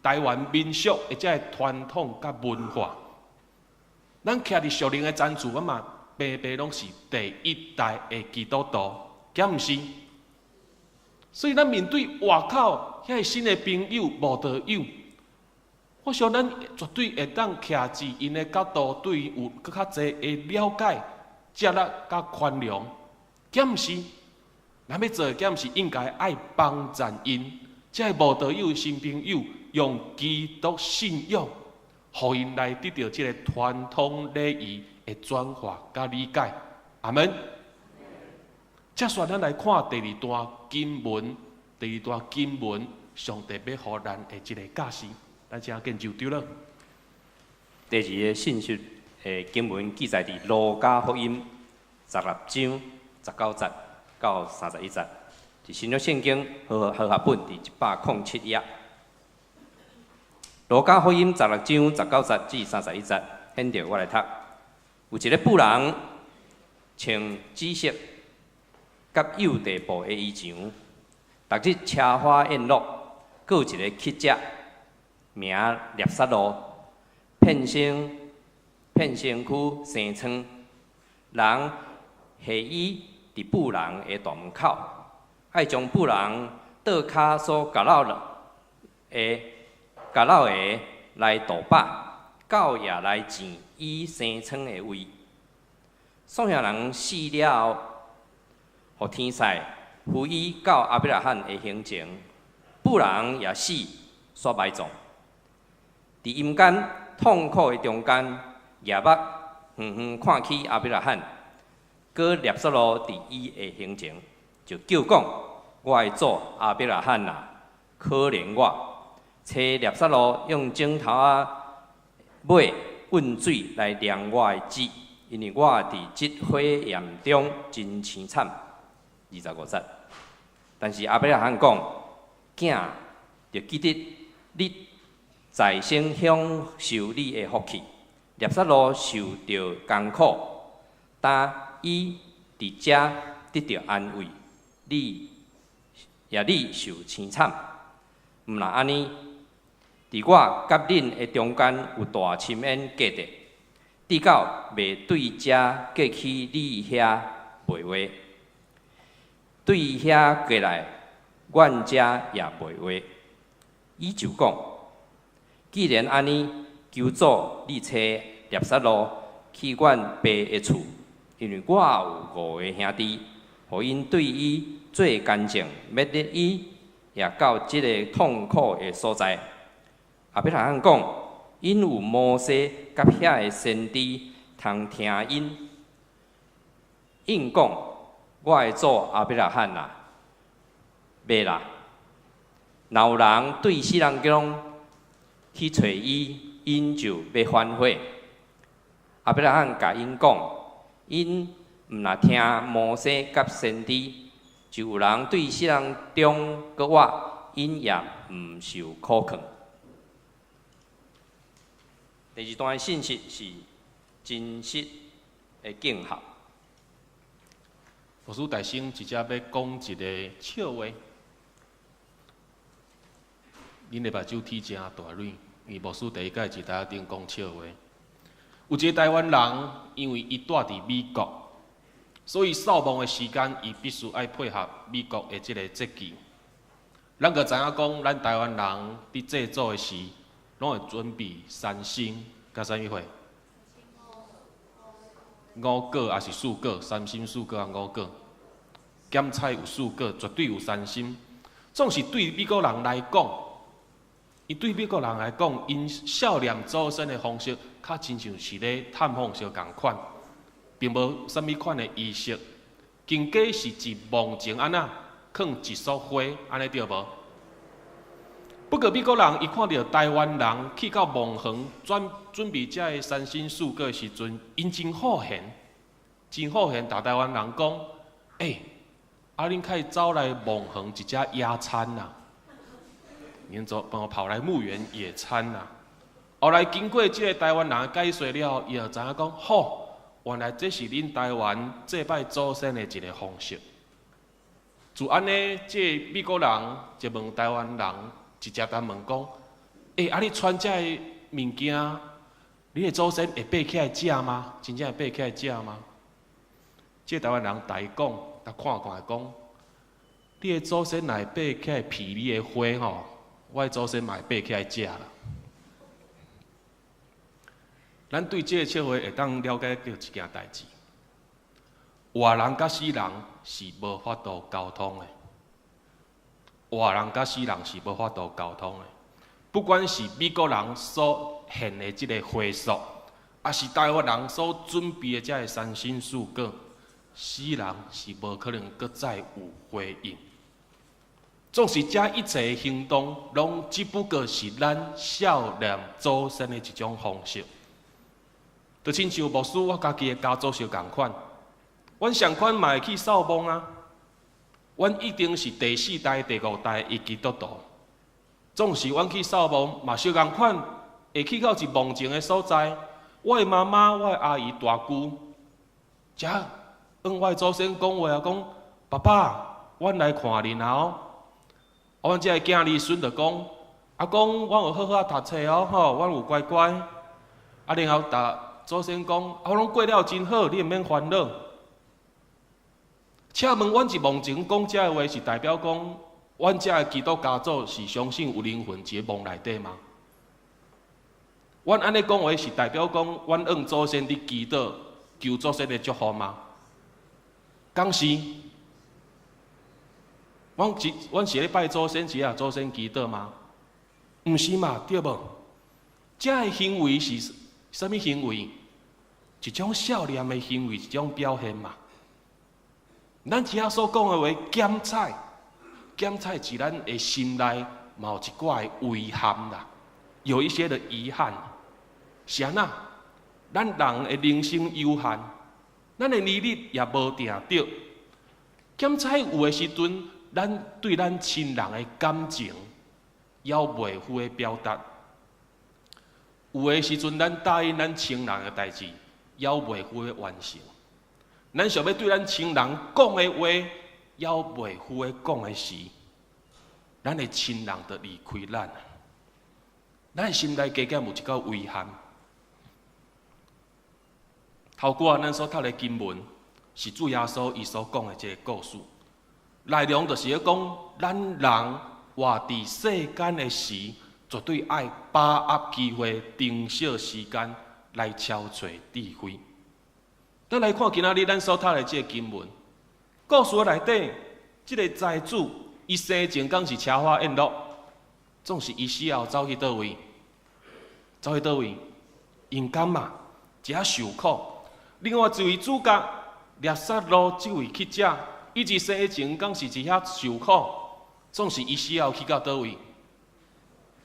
台灣民俗的這个傳統佮文化。咱徛佇屬靈的層次，阮嘛白白攏是第一代的基督徒，敢毋是？所以咱面對外口遐个新的朋友、無道友。我想咱絕對會當徛佇𪜶的角度，對𪜶有閣較濟的了解、接納佮寬容，敢毋是？咱欲做的，敢毋是應該愛幫贊𪜶，這个無道友新朋友，用基督信仰，予𪜶來得著這個傳統禮儀的轉化佮理解。阿們。接續咱來看第二段經文，第二段經文，上帝欲予咱的這個教示。咱請建就對了。第二个信息的經文記載佇路加福音十六章十九節到三十一節，佇新約聖經和合本佇一百空七頁。路加福音十六章十九節至三十一節，現著我來讀。有一个婦人穿紫色佮幼地布的衣裳，逐日奢華宴樂，閣有一个乞者。名辣撒路，遍身遍身軀生瘡，人下伊佇婦人的大門口，愛將婦人桌跤所結落的結落的來倒飽，狗也來舐伊生瘡的位。創遐人死了後，予天使扶伊到亞伯拉罕的胸前，婦人也死，煞埋葬。佇陰間痛苦的中間，舉目遠遠看去亞伯拉罕，閣拉撒路佇伊的胸前，就叫講：我的祖亞伯拉罕啊，可憐我，差拉撒路用指頭仔尾溫水來涼我的舌，因為我佇這火焰中真凄慘。25節。但是亞伯拉罕講：囝，著記得你在生享受你的福氣，拉撒路受著艱苦，但伊佇遮得著安慰，你也你受凄慘。毋若按呢，佇我佮恁的中間有大深淵隔著，直到袂對遮過去你遐袂話，對遐過來，阮遮也袂話。伊就講：既然按呢，求主你差拉撒路去阮爸的厝，因為我有五个兄弟，予𪜶對伊做見證，免得伊也到這个痛苦的所在。亞伯拉罕講：𪜶有摩西佮遐个先知，通聽𪜶。應講：我的祖亞伯拉罕啊，袂啦！若有人對死人中去揣伊，𪜶就欲反悔。亞伯拉罕共𪜶講：𪜶毋若聽摩西佮先知，就有人對死人中閣活，𪜶也毋受苦勸。第二段的信息是真實的敬孝。牧師大聲直接欲講一个笑話，恁的目睭鐵誠大蕊，因為牧師第一擺佇台頂講笑話。有一个台灣人，因為伊蹛佇美國，所以掃墓的時間，伊必須愛配合美國的這个節期。咱閣知影講，咱台灣人佇祭祖的時，攏會準備三牲佮啥物貨？五果抑是四果？三牲四果抑五果？鹹菜有四果，絕對有三牲。總是對美國人來講，伊對美國人來講，𪜶孝念祖先的方式，較親像是咧探訪相仝款，並無啥物款的儀式。更加是佇墓前按怎囥一束花，按呢對無？不過美國人伊看著台灣人去到墓園準準備這个三牲四果的時陣，𪜶真好閒，真好閒，共台灣人講：欸，啊恁較會走來墓園一食野餐啊？𪜶就幫跑來墓園野餐啊。後來經過這个台灣人的解說了後，伊就知影講：吼，原來這是恁台灣祭拜祖先的一个方式。就按呢，這个美國人就問台灣人，直接共問講：欸，啊你穿這个物件，你的祖先會爬起來食嗎？真正會爬起來食嗎？這个台灣人共伊講，共看看講，你的祖先若會爬起來鼻你的花吼，我的祖先嘛會爬起來食啦。咱對這个笑話會當了解著一件代誌：活人佮死人是無法度溝通的。活人佮死人是無法度溝通的。不管是美國人所獻的這个花束，抑是台灣人所準備的這个三牲四果，死人是無可能閣再有回應。總是這一切的行動，攏只不過是咱孝念祖先的一種方式。就親像牧師，我家己的家族相仝款，阮相款嘛會去掃墓啊。阮一定是第四代、第五代的基督徒。總是阮去掃墓嘛相仝款，會去到一墓前的所在。我的媽媽、我的阿姨、大姑，遮向我的祖先講話啊，講爸爸，阮來看恁啊哦。啊，阮這个囝兒孫就講，阿公，阮有好好仔讀冊哦，吼，阮有乖乖。啊，然後共祖先講，啊，我攏過了真好，你毋免煩惱。請問，阮佇墓前講這个話，是代表講，阮這个基督家族是相信有靈魂佇个墓內底嗎？阮按呢講話是代表講，阮向祖先佇祈禱，求祖先的祝福嗎？敢是？阮是咧拜祖先，是向祖先祈禱嗎？毋是嘛，對無？這个行為是啥物行為？一種孝念的行為，一種表現嘛。咱遮所講的話，檢採，檢採佇咱的心內嘛有一寡的遺憾啦，有一些的遺憾。是按怎？咱人的人生有限，咱的年日也無定著。檢採有的時陣，咱對咱親人的感情猶袂赴的表達；有的時陣，咱答應咱親人的代誌，猶袂赴的完成。咱想欲對咱親人講的話，猶袂赴的講的時，咱的親人就離開咱。咱的心內加減有一寡遺憾。頭拄仔咱所讀的經文，是主耶穌伊所講的這個故事，內容就是咧講，咱人活佇世間的時，絕對愛把握機會，珍惜時間來撨揣智慧。咱來看今仔日咱所讀的這個經文，故事內底，這個財主伊生前敢是奢華宴樂，總是伊死後走去佗位？走去佗位？陰間嘛，一遐受苦。另外一位主角拉撒路，這位乞者，伊佇生前敢是佇遐受苦，總是伊死後去到佗位？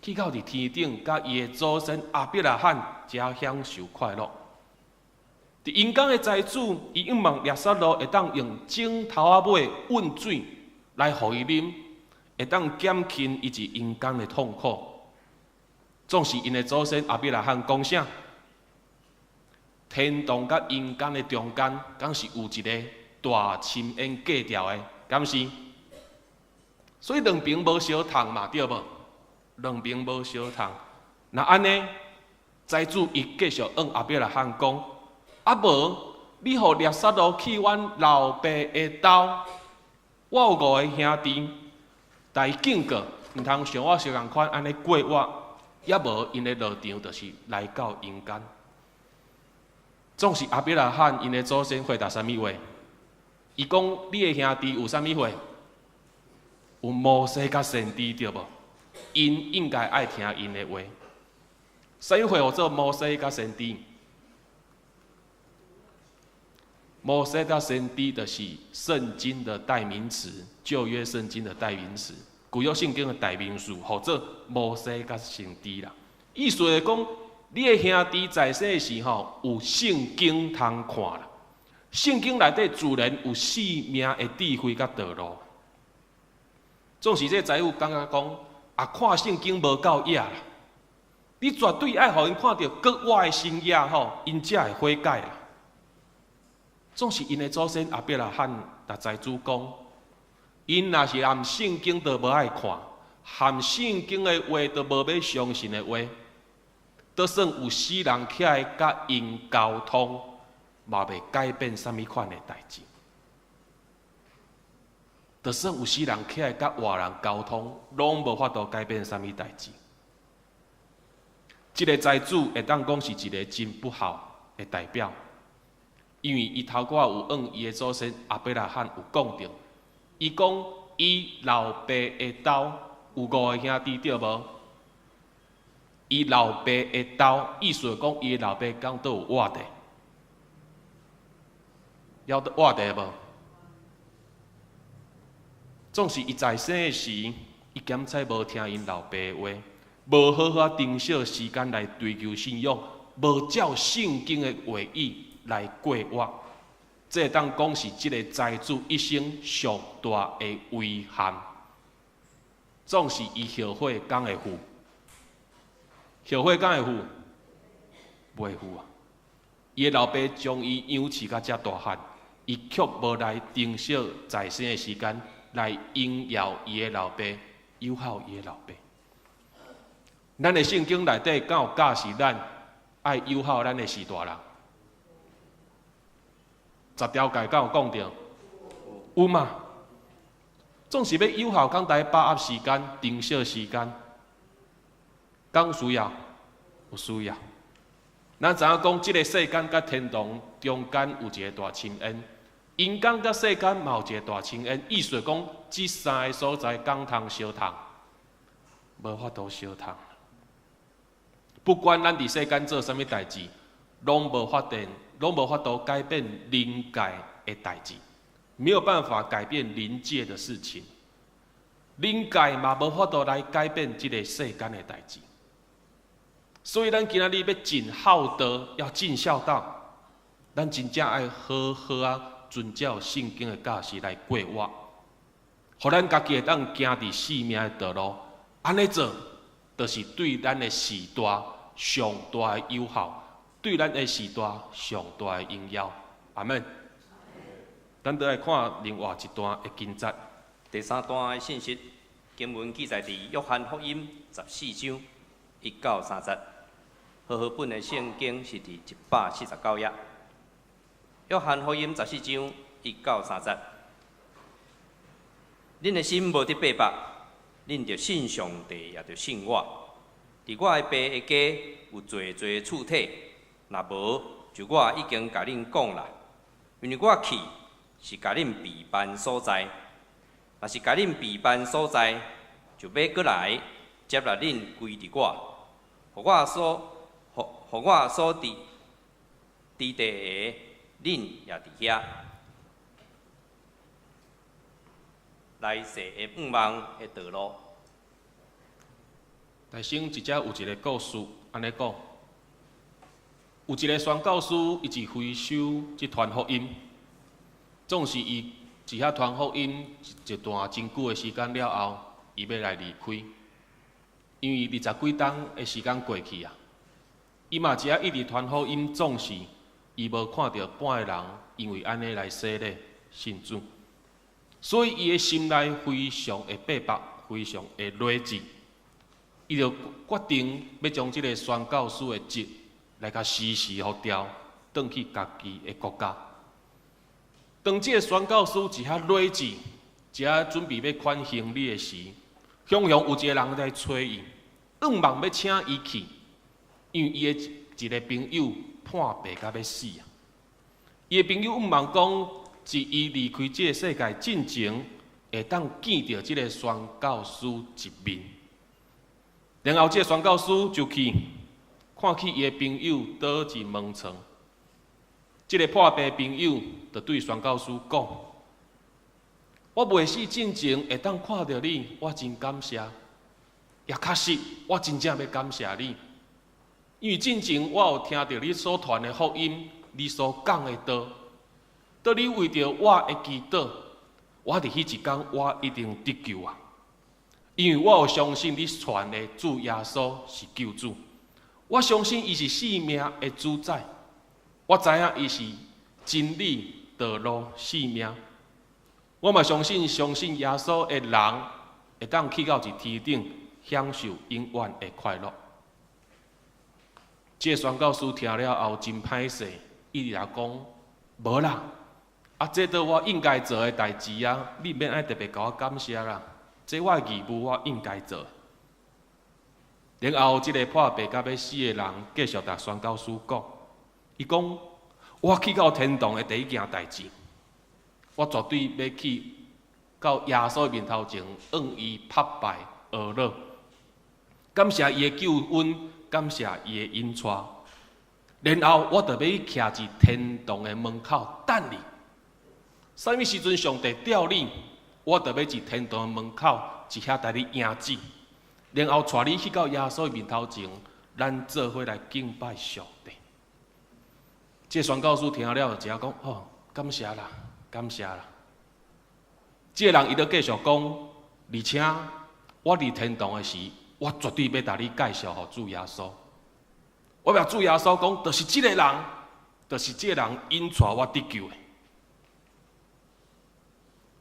去到佇天頂，佮伊的祖先亞伯拉罕遮享受快樂。佇陰間的財主，伊向望拉撒路會當用指頭仔尾溫水來予伊啉，會當減輕伊佇陰間的痛苦。總是𪜶的祖先亞伯拉罕講啥？天堂佮陰間的中間，敢是有一個大深淵隔著的，敢是？所以兩爿無相通嘛，對無？兩爿無相通。若按呢，財主伊繼續向亞伯拉罕講：啊無，你予拉撒路去阮老爸的兜，我有五个兄弟，共伊警告，毋通像我相仝款按呢過活，抑無𪜶的落場就是來到陰間。總是亞伯拉罕𪜶的祖先回答啥物話？伊講：你的兄弟有啥物話？有摩西佮先知對無？𪜶應該愛聽𪜶的話。啥物話號做摩西佮先知？摩西佮先知就是聖經的代名詞，舊約聖經的代名詞，舊約聖經的代名詞，號做摩西佮先知啦。意思是講，你的兄弟在世時吼，有聖經通看啦。聖經內底自然有生命的智慧佮道路。總是這個財主感覺講，啊，看聖經無夠野啦，你絕對愛予𪜶看著閣活的神跡吼，𪜶才會悔改啦。總是𪜶的祖先亞伯拉罕共財主講，𪜶若是連聖經都無愛看，含聖經的話都無欲相信的話，就算有死人起來佮𪜶溝通，嘛袂改變啥物款的代誌。就算有死人起來佮活人溝通，攏無法度改變啥物代誌。這个財主會當講是一个真不孝的代表，因為伊頭拄仔有向伊的祖先亞伯拉罕有講著，伊講伊老爸的兜有五个兄弟對無？伊老爸的兜，意思講伊的老爸敢閣有活著？猶閣活著無？總是伊在生的時，伊檢採無聽𪜶老爸的話，無好好珍惜時間來追求信仰，無照聖經的話語來過活，這會當講是這個財主一生上大的遺憾。總是伊後悔敢會赴？後悔敢會赴？袂赴啊！伊的老爸將伊養飼到遮大漢，伊卻無來珍惜在生的時間。來榮耀伊的老爸，友好伊的老爸。咱的聖經內底敢有教示咱愛友好咱的序大人？十條誡敢有講著？有嘛？總是欲友好，敢著把握時間、珍惜時間，敢有需要？有需要。咱知影講，這个世間佮天堂中間有一个大深淵。陰間佮世間嘛有一个大深淵，意思講，這三个所在敢通相通？無法度相通。不管咱佇世間做啥物代誌，攏無法度，攏無法度改變靈界的代誌。沒有辦法改變靈界的事情，靈界嘛無法度來改變這个世間的代誌。所以，咱今仔日欲盡孝道，要盡孝道，咱真正愛好好仔遵照聖經的教示來過活，予咱家己會當行佇生命的道路。按呢做，就是對咱的時代上大的有效，對咱的時代上大的榮耀。阿們。咱倒來看另外一段的經節。第三段的信息經文記載佇約翰福音14章1到3節。和合本的聖經是佇149頁。約翰福音十四章一到三節。恁的心無得百縛，恁著信上帝，也著信我。佇我的爸的家有濟濟厝體，若無，就我已經共恁講啦。因為我去是共恁備辦所在，若是共恁備辦所在，就欲閣來接納恁歸佇我，予我所予予我所佇佇地的，恁也佇遐。來世的願望的道路。大先一遮有一个故事，按呢講，有一个宣教師，伊佇非洲去傳福音，總是伊佇遐傳福音一段真久的時間了後，伊欲來離開，因為二十幾冬的時間過去啊，伊嘛佇遐一直傳福音，總是伊無看著半个人因為按呢來洗禮信主，所以伊的心內非常的百縛，非常的累積。伊就決定欲將這个宣教師的職來共辭辭予調，轉去家己的國家。當這个宣教師佇遐累積，佇遐準備欲款行李的時，雄雄有一个人來揣伊，向望欲請伊去，因為伊的一个朋友破病甲欲死啊。伊的朋友向望講，佇伊離開這个世界進前，會當見著這个宣教師一面。然後，這个宣教師就去看去伊的朋友倒佇門床。這个破病朋友就對宣教師講：我未死進前會當看著你，我真感謝。也確實，我真正欲感謝你，因為進前我有聽著你所傳的福音，你所講的道，當你為著我的祈禱，我佇彼一工我一定得救啊！因為我有相信你傳的主耶穌是救主，我相信伊是生命的主宰，我知影伊是真理、道路、生命。我嘛相信，相信耶穌的人會當去到佇天頂，享受永遠的快樂。這个宣教師聽了後真歹勢，伊直來講：無啦，啊，這都我應該做的代誌啊，你毋免愛特別共我感謝啦。這我的義務，我應該做。然後，這个破病甲欲死的人繼續共宣教師講，伊講：我去到天堂的第一件代誌，我絕對欲去到耶穌的面頭前，向伊拍拜阿樂，感謝伊的救恩，感謝伊的引帶。然後，我就欲去徛佇天堂的門口等你。啥物時陣上帝召你？我就欲佇天堂的門口，佇遐共你迎接，然後帶你去到耶穌的面頭前，咱做伙來敬拜上帝。這个宣教師聽了，就講：哦，感謝啦，感謝啦。這个人伊就繼續講，而且我佇天堂的時，我絕對欲共你介紹予主耶穌。我欲主耶穌講，就是這个人，就是這个人引帶我得救的。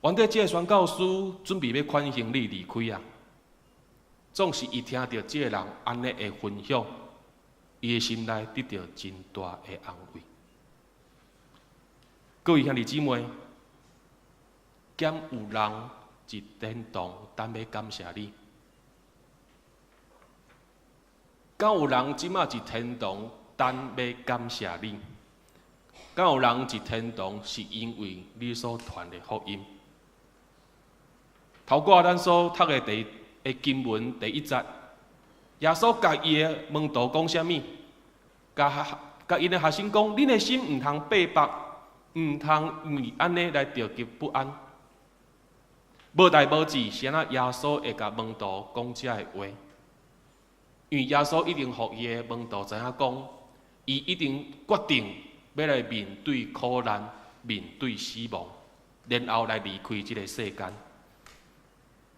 原底這个宣教師準備欲款行李離開啊，總是伊聽著這个人按呢的分享，伊的心內得著真大的安慰。各位兄弟姊妹，敢有人佇天堂等欲感謝你？敢有人這馬佇天堂等欲感謝你？敢有人佇天堂是因為你所傳的福音？頭拄咱所讀的第的經文第一節，耶穌共伊的門徒講啥物？共𪜶的學生講：恁的心毋通百縛，毋通因為按呢來著急不安。無代無誌，是按怎耶穌會共門徒講這个話？因為耶穌一定予伊的門徒知影講，伊一定決定欲來面對苦難，面對死亡，然後來離開這个世間。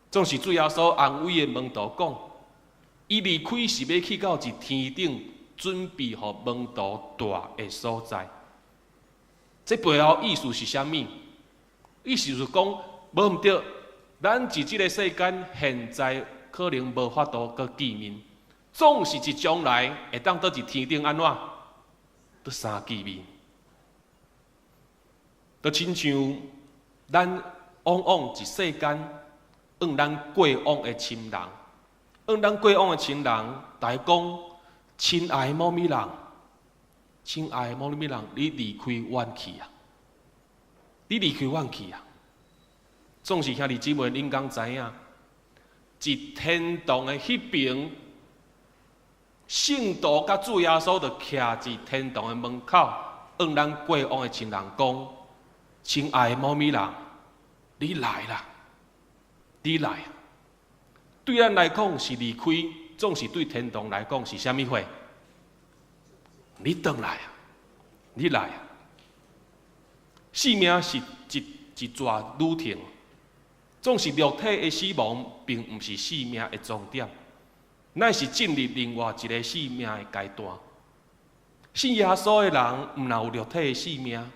總是主耶穌安慰伊的門徒講，伊離開是欲去到佇天頂準備予門徒蹛的所在。這背後意思是啥物？意思是講，無毋對，咱佇這个世間現在可能無法度閣見面，總是佇將來會當倒佇天頂按怎？閣相見面。就親像咱往往佇世間，向咱過往的親人，向咱過往的親人，逐家講，親愛的某物人，親愛的某物人，你離開阮去啊！你離開阮去啊！總是兄弟姊妹，恁敢知影？佇天堂的彼爿，聖徒佮主耶穌就徛佇天堂的門口，向咱過往的親人講：親愛的某物人，你來啦！你來啊！對咱來講是離開，總是對天堂來講是啥物貨？你轉來啊！你來啊！生命是一一逝旅程，總是肉體的死亡，並毋是生命的終點，乃是進入另外一个生命的階段。信耶穌的人，毋但有肉體的生命，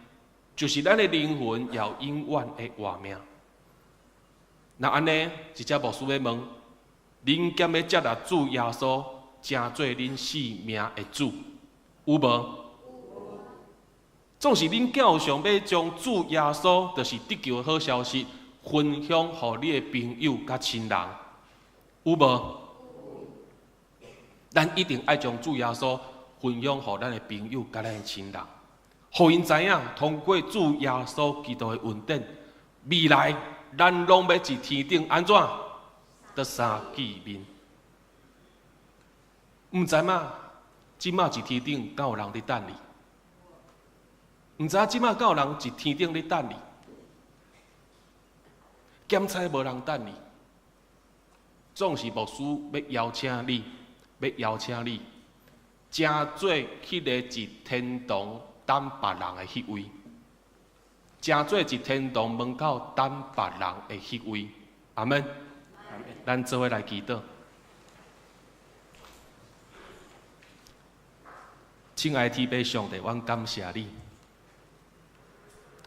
就是咱的靈魂也有永遠的活命。若按呢，一隻牧師欲問：恁敢欲接納主耶穌，成做恁生命的主，有無？總是恁敢有想欲將主耶穌，就是得救的好消息，分享予你的朋友佮親人，有無？咱一定愛將主耶穌分享予咱的朋友佮咱的親人，予𪜶知影，通過主耶穌基督的恩典，未來咱攏欲佇天頂按怎？閣相見面。毋知影，這馬佇天頂敢有人佇等你？毋知影這馬敢有人佇天頂咧等你？檢查無人等你，總是牧師欲邀請你，欲邀請你，成做彼个佇天堂等別人的彼位，成做佇天堂門口等別人的彼位。阿們，咱做伙來祈禱。親愛的天父上帝，阮感謝你。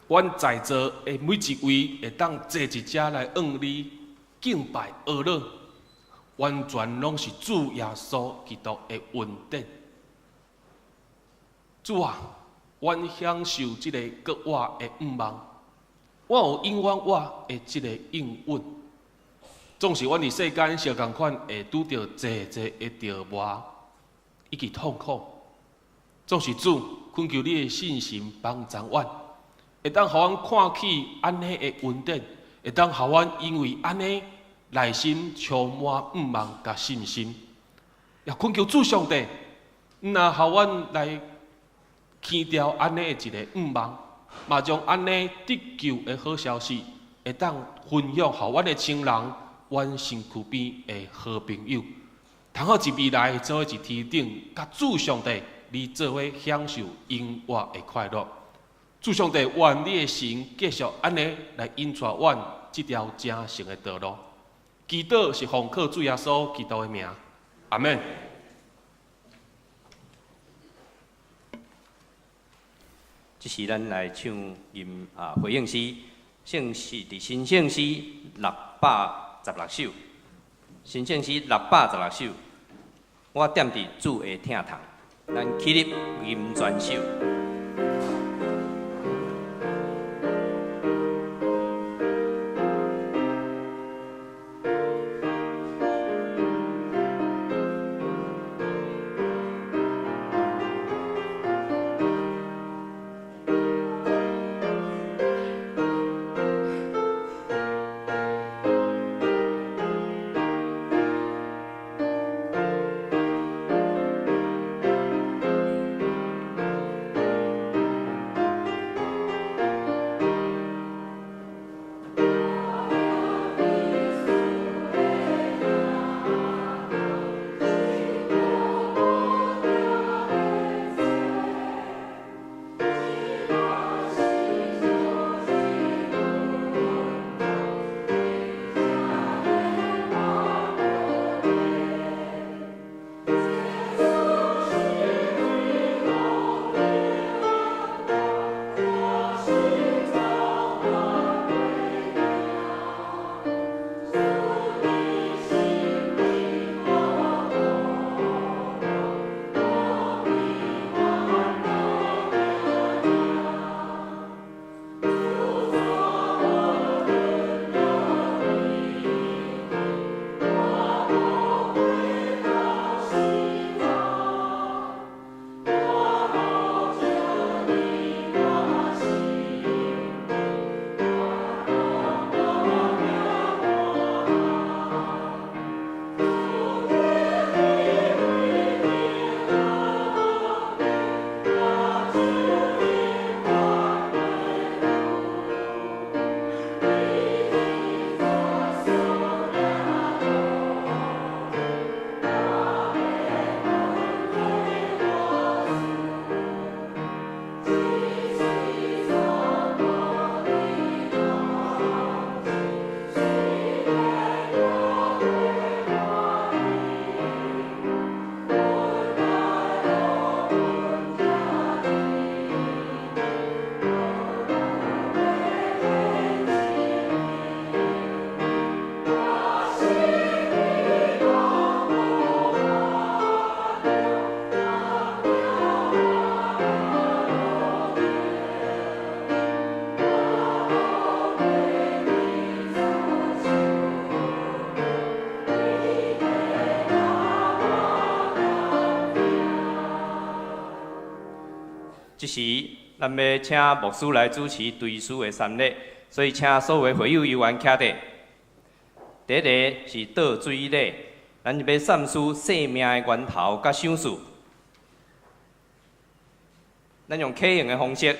阮在座的每一位會當坐佇遮來向你敬拜阿樂，完全攏是主耶穌基督的恩典。主啊，阮享受這个閣活的向望，我有永遠活的這个應允。總是阮佇世間相仝款會拄著濟濟的折磨以及痛苦，總是主懇求你的信心幫助阮。會當予阮看起按呢的恩典，會當予阮因為按呢內心充滿向望佮信心，也懇求主上帝，毋若予阮來棄掉按呢的一个向望，嘛將按呢得救的好消息會當分享予阮的親人、阮身軀邊的好朋友，通好佇未來做伙佇天頂，佮主上帝，你做伙享受永活的快樂。主上帝，願你的神繼續按呢來引帶阮這條成聖的道路。祈禱是奉靠主耶穌基督的名，阿們。這時咱來唱吟啊回應詩，聖詩佇新聖詩616首，新聖詩616首，我踮佇主的疼痛，咱起立吟全首。這時，咱欲請牧師來主持追思的三禮，所以請所有會友委員徛佇。第一个是倒水禮，咱欲散施生命的源頭佮賞賜。咱用啟用的方式，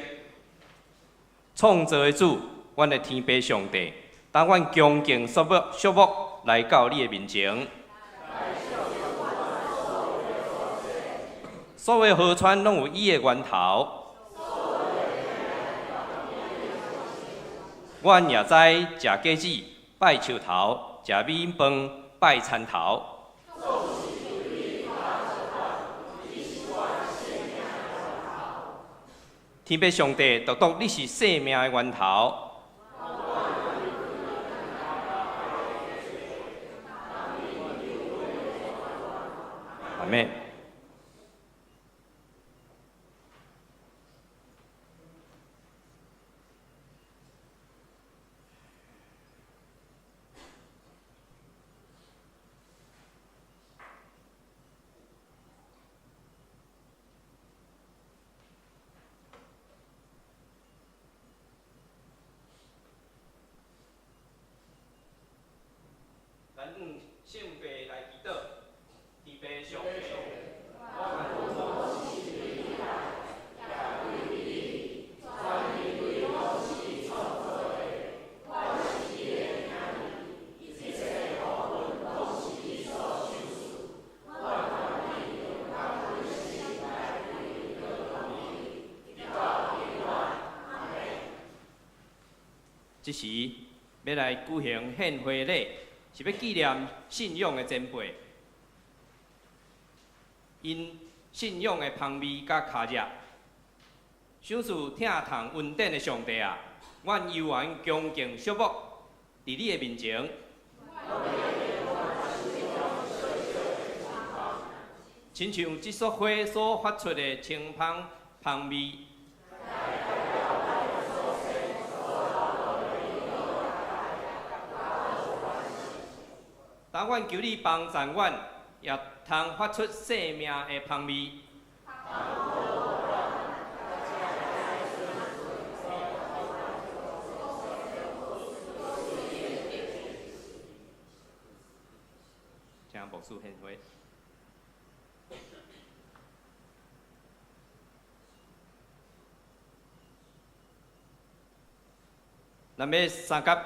創造的主，阮的天父上帝，當阮恭敬肅穆肅穆來到你的面前。所有河川攏有伊的源頭。阮也知食果子拜樹頭，食米飯拜田頭。天父上帝，獨獨你是生命的源頭。阿們。咱用聖父來祈禱，天父上帝。這時欲來舉行獻花禮，是欲紀念信仰的前輩，𪜶信仰的芳味佮尻熱，賞賜疼痛恩典的上帝啊，阮猶原恭敬肅穆佇你的面前。親像這束花所發出的清芳芳味。當阮求你幫贊阮，也通發出生命的芳味。請牧師獻花。咱欲相佮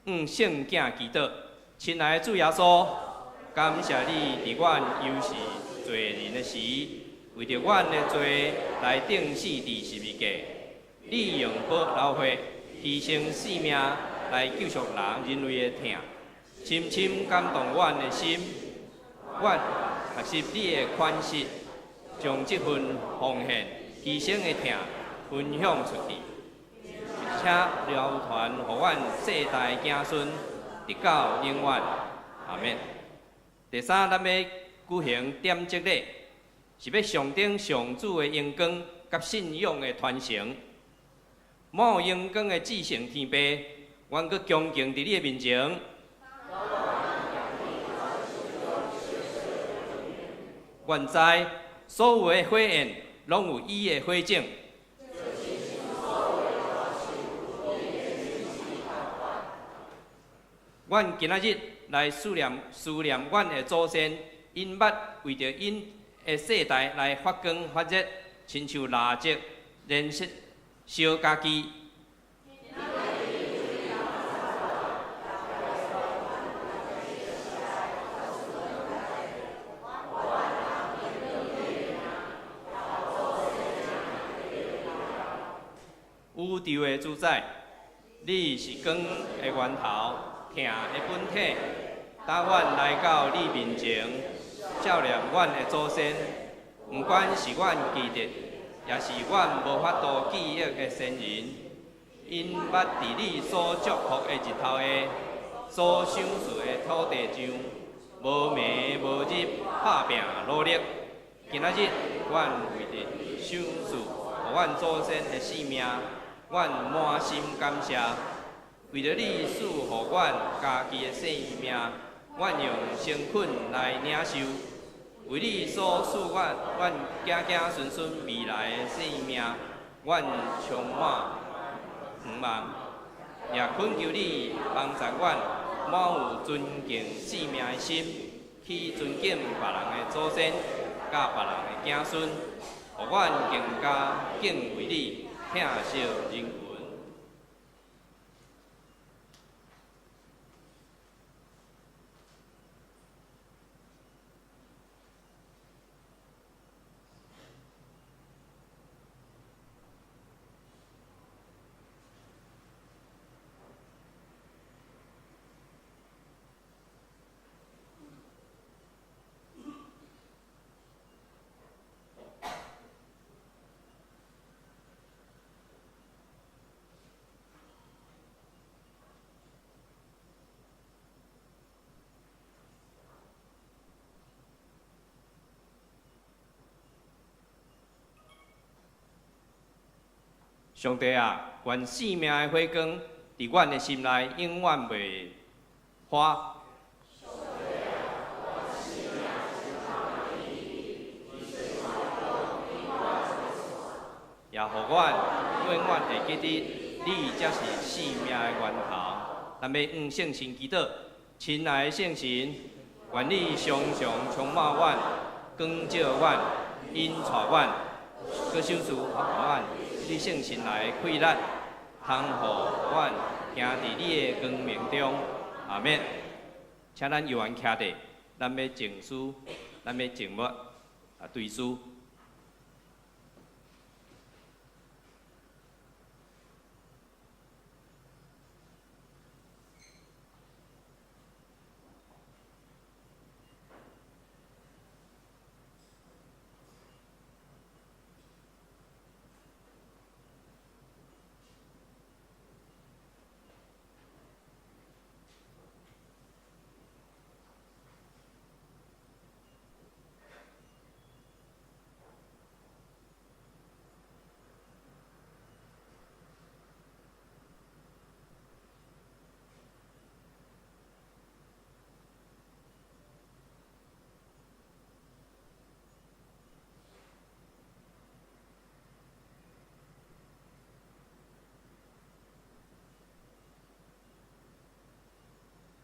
向聖囝祈禱。親愛的主耶穌，感謝你佇阮猶是罪人的時，為著阮的罪來釘死佇十字架。你用寶流血犧牲性命來救贖人人類的疼，深深感動阮的心。阮學習你的款式，將這份奉獻犧牲的疼分享出去，請流傳予阮世代子孫。直到永遠，阿們。第三，咱欲舉行點燭禮，是欲象徵上主的榮光佮信仰的傳承。滿有榮光的至聖天父，阮閣恭敬佇你的面前。阮知所有的火焰攏有伊的火種。阮今仔日來思念思念阮的祖先，𪜶捌為著𪜶的世代來發光發熱，親像蠟燭燃燒燒家己。宇宙的主宰，你是光的源頭。疼的本體，當阮來到你面前，照念阮的祖先，毋管是阮記得，也是阮無法度記憶的先人，𪜶捌佇你所祝福的日頭下，所賞賜的土地上，無暝無日拍拚努力。今仔日，阮為著賞賜予阮祖先的性命，阮滿心感謝。為著你賜予阮家己的生命，阮用誠懇來領受。為你所賜阮阮子子孫孫未來的性命，阮充滿向望，也懇求你幫助阮滿有尊敬性命的心，去尊敬別人的祖先，佮別人的子孫，予阮更加敬畏你，疼惜人群。上帝啊，願生命的火光佇阮的心內永遠袂花。也予阮永遠會記得，你才是生命的源頭。咱欲向聖神祈禱，親愛的聖神，願你常常充滿阮，光照阮，引帶阮，閣賞賜予阮你聖神來的氣力，通予阮行佇你的光明中。阿們。請咱搖懸徛佇，咱欲靜思，咱欲靜默啊，追思。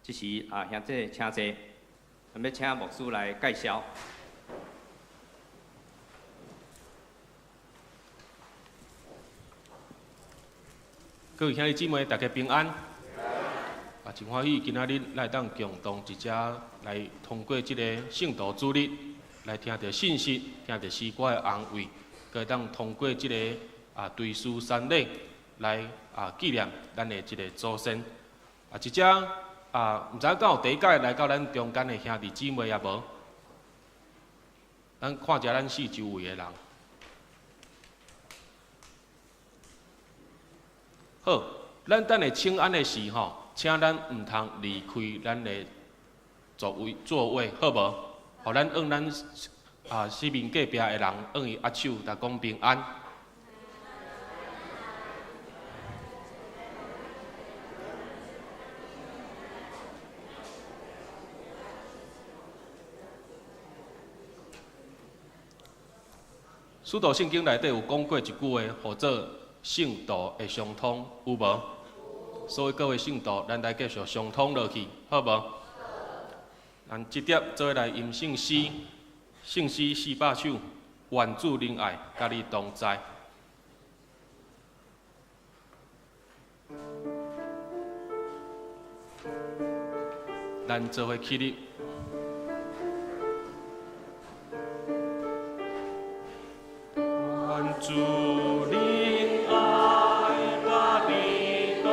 這時啊，兄弟請坐，咱欲請牧師來介紹。各位兄弟姊妹，大家平安。啊，真歡喜今仔日咱會當共同一齊來通過這個聖徒主日，來聽著信息，聽著詩歌的安慰，閣會當通過這個啊追思喪禮來啊紀念咱的這個祖先。啊，這隻啊，毋知影敢有第一擺來到咱中間的兄弟姊妹也無？咱看一下咱四周圍的人。好，咱等下請安的時吼，請咱毋通離開咱的座位，座位好無？予咱向咱啊四面隔壁的人向伊握手，來講平安。使徒聖經內底有講過一句話，號做聖徒的相通，有無？所以各位聖徒，咱來繼續相通落去，好無？咱這碟做伙來吟聖詩，聖詩400首，願主仁愛，佮你同在。咱做伙起立。願主仁愛佮你同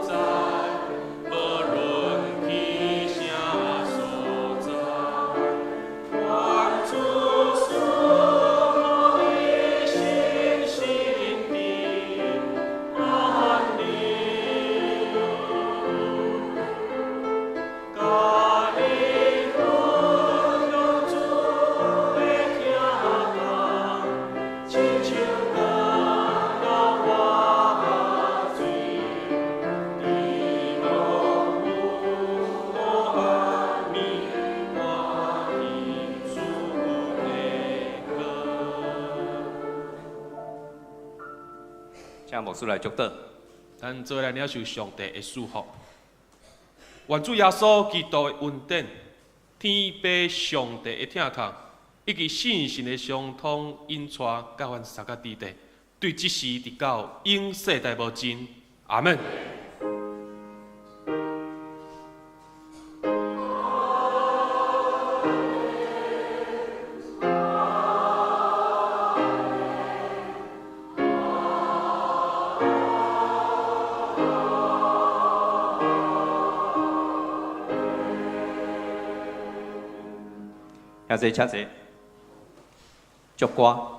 在，無論去啥所在。願主賜予你心心的安寧，佮你分享主的疼痛，親像咱。請牧師來祝禱。咱做來領受上帝的祝福。願主耶穌基督的恩典、天父上帝的疼痛，以及聖神的相通引帶，佮阮三个弟弟，對這時直到永世代無盡。阿門。兄弟，請坐。祝歌。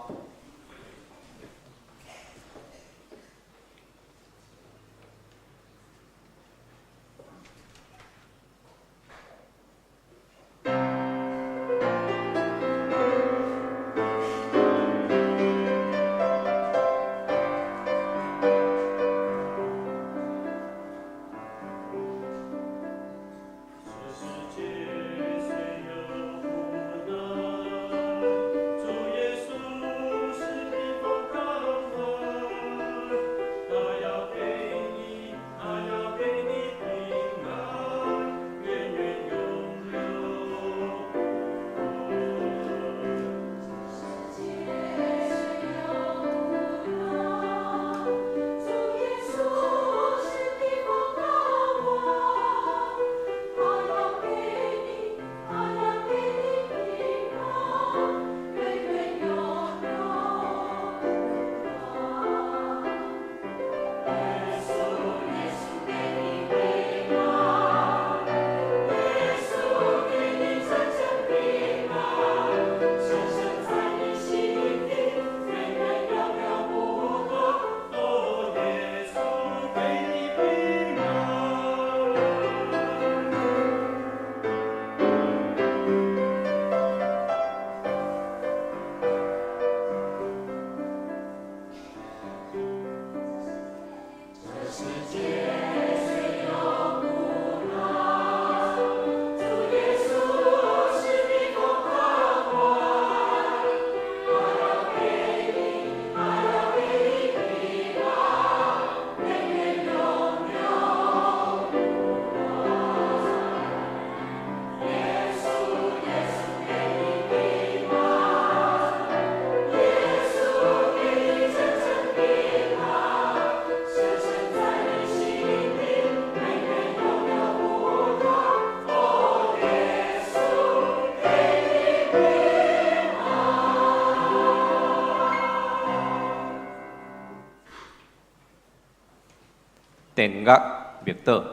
電樂默禱。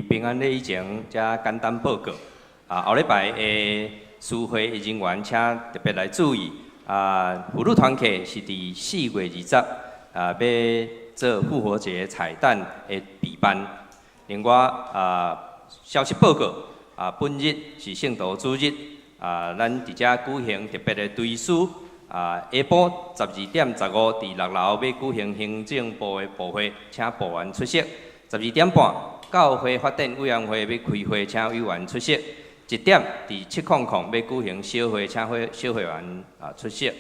平安禮以前，才簡單報告。啊，後禮拜的司會的人員，請特別來注意。啊，婦女團契是佇4月20，啊，欲做復活節彩蛋的備辦。另外，啊，消息報告，啊，本日是聖徒主日，啊，咱佇遮舉行特別的追思。啊，下晡12點15，佇6樓欲舉行行政部的部會，請部員出席。12點半。教會發展委員會欲開會，請委員出席。1點佇700欲舉行小會，請會小會員啊出席。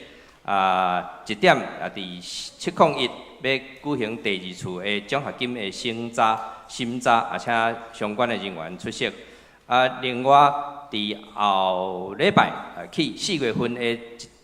啊，1點啊佇701欲舉行第二次的獎學金的審查審查，啊，請相關的人員出席。啊，另外佇後禮拜啊起4月份的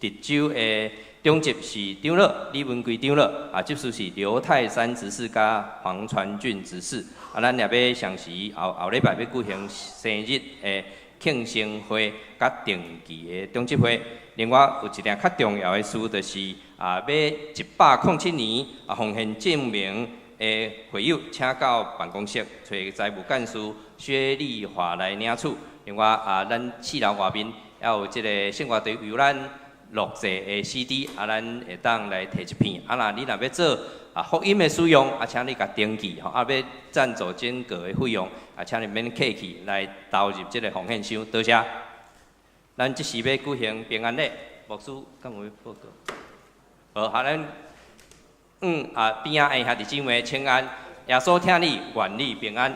一周的長執是長老李文貴長老，執事是劉泰山執事佮黃傳俊執事。咱也欲相時後後禮拜欲舉行生日的慶生會佮定期的長執會。另外有一件較重要的事，就是欲107年奉獻證明的會友，請到辦公室揣財務幹事薛麗華來領取。另外咱四樓外面猶有這個聖歌隊為咱錄製的 CD，咱會當來提一片。若你若欲做福音的使用，請你共登記吼。欲贊助整個的費用，請你免客氣來投入這個奉獻箱。多謝。咱這時欲舉行平安禮，牧師敢有欲報告？好，咱邊仔的兄弟姊妹請安，耶穌疼你，願你平安。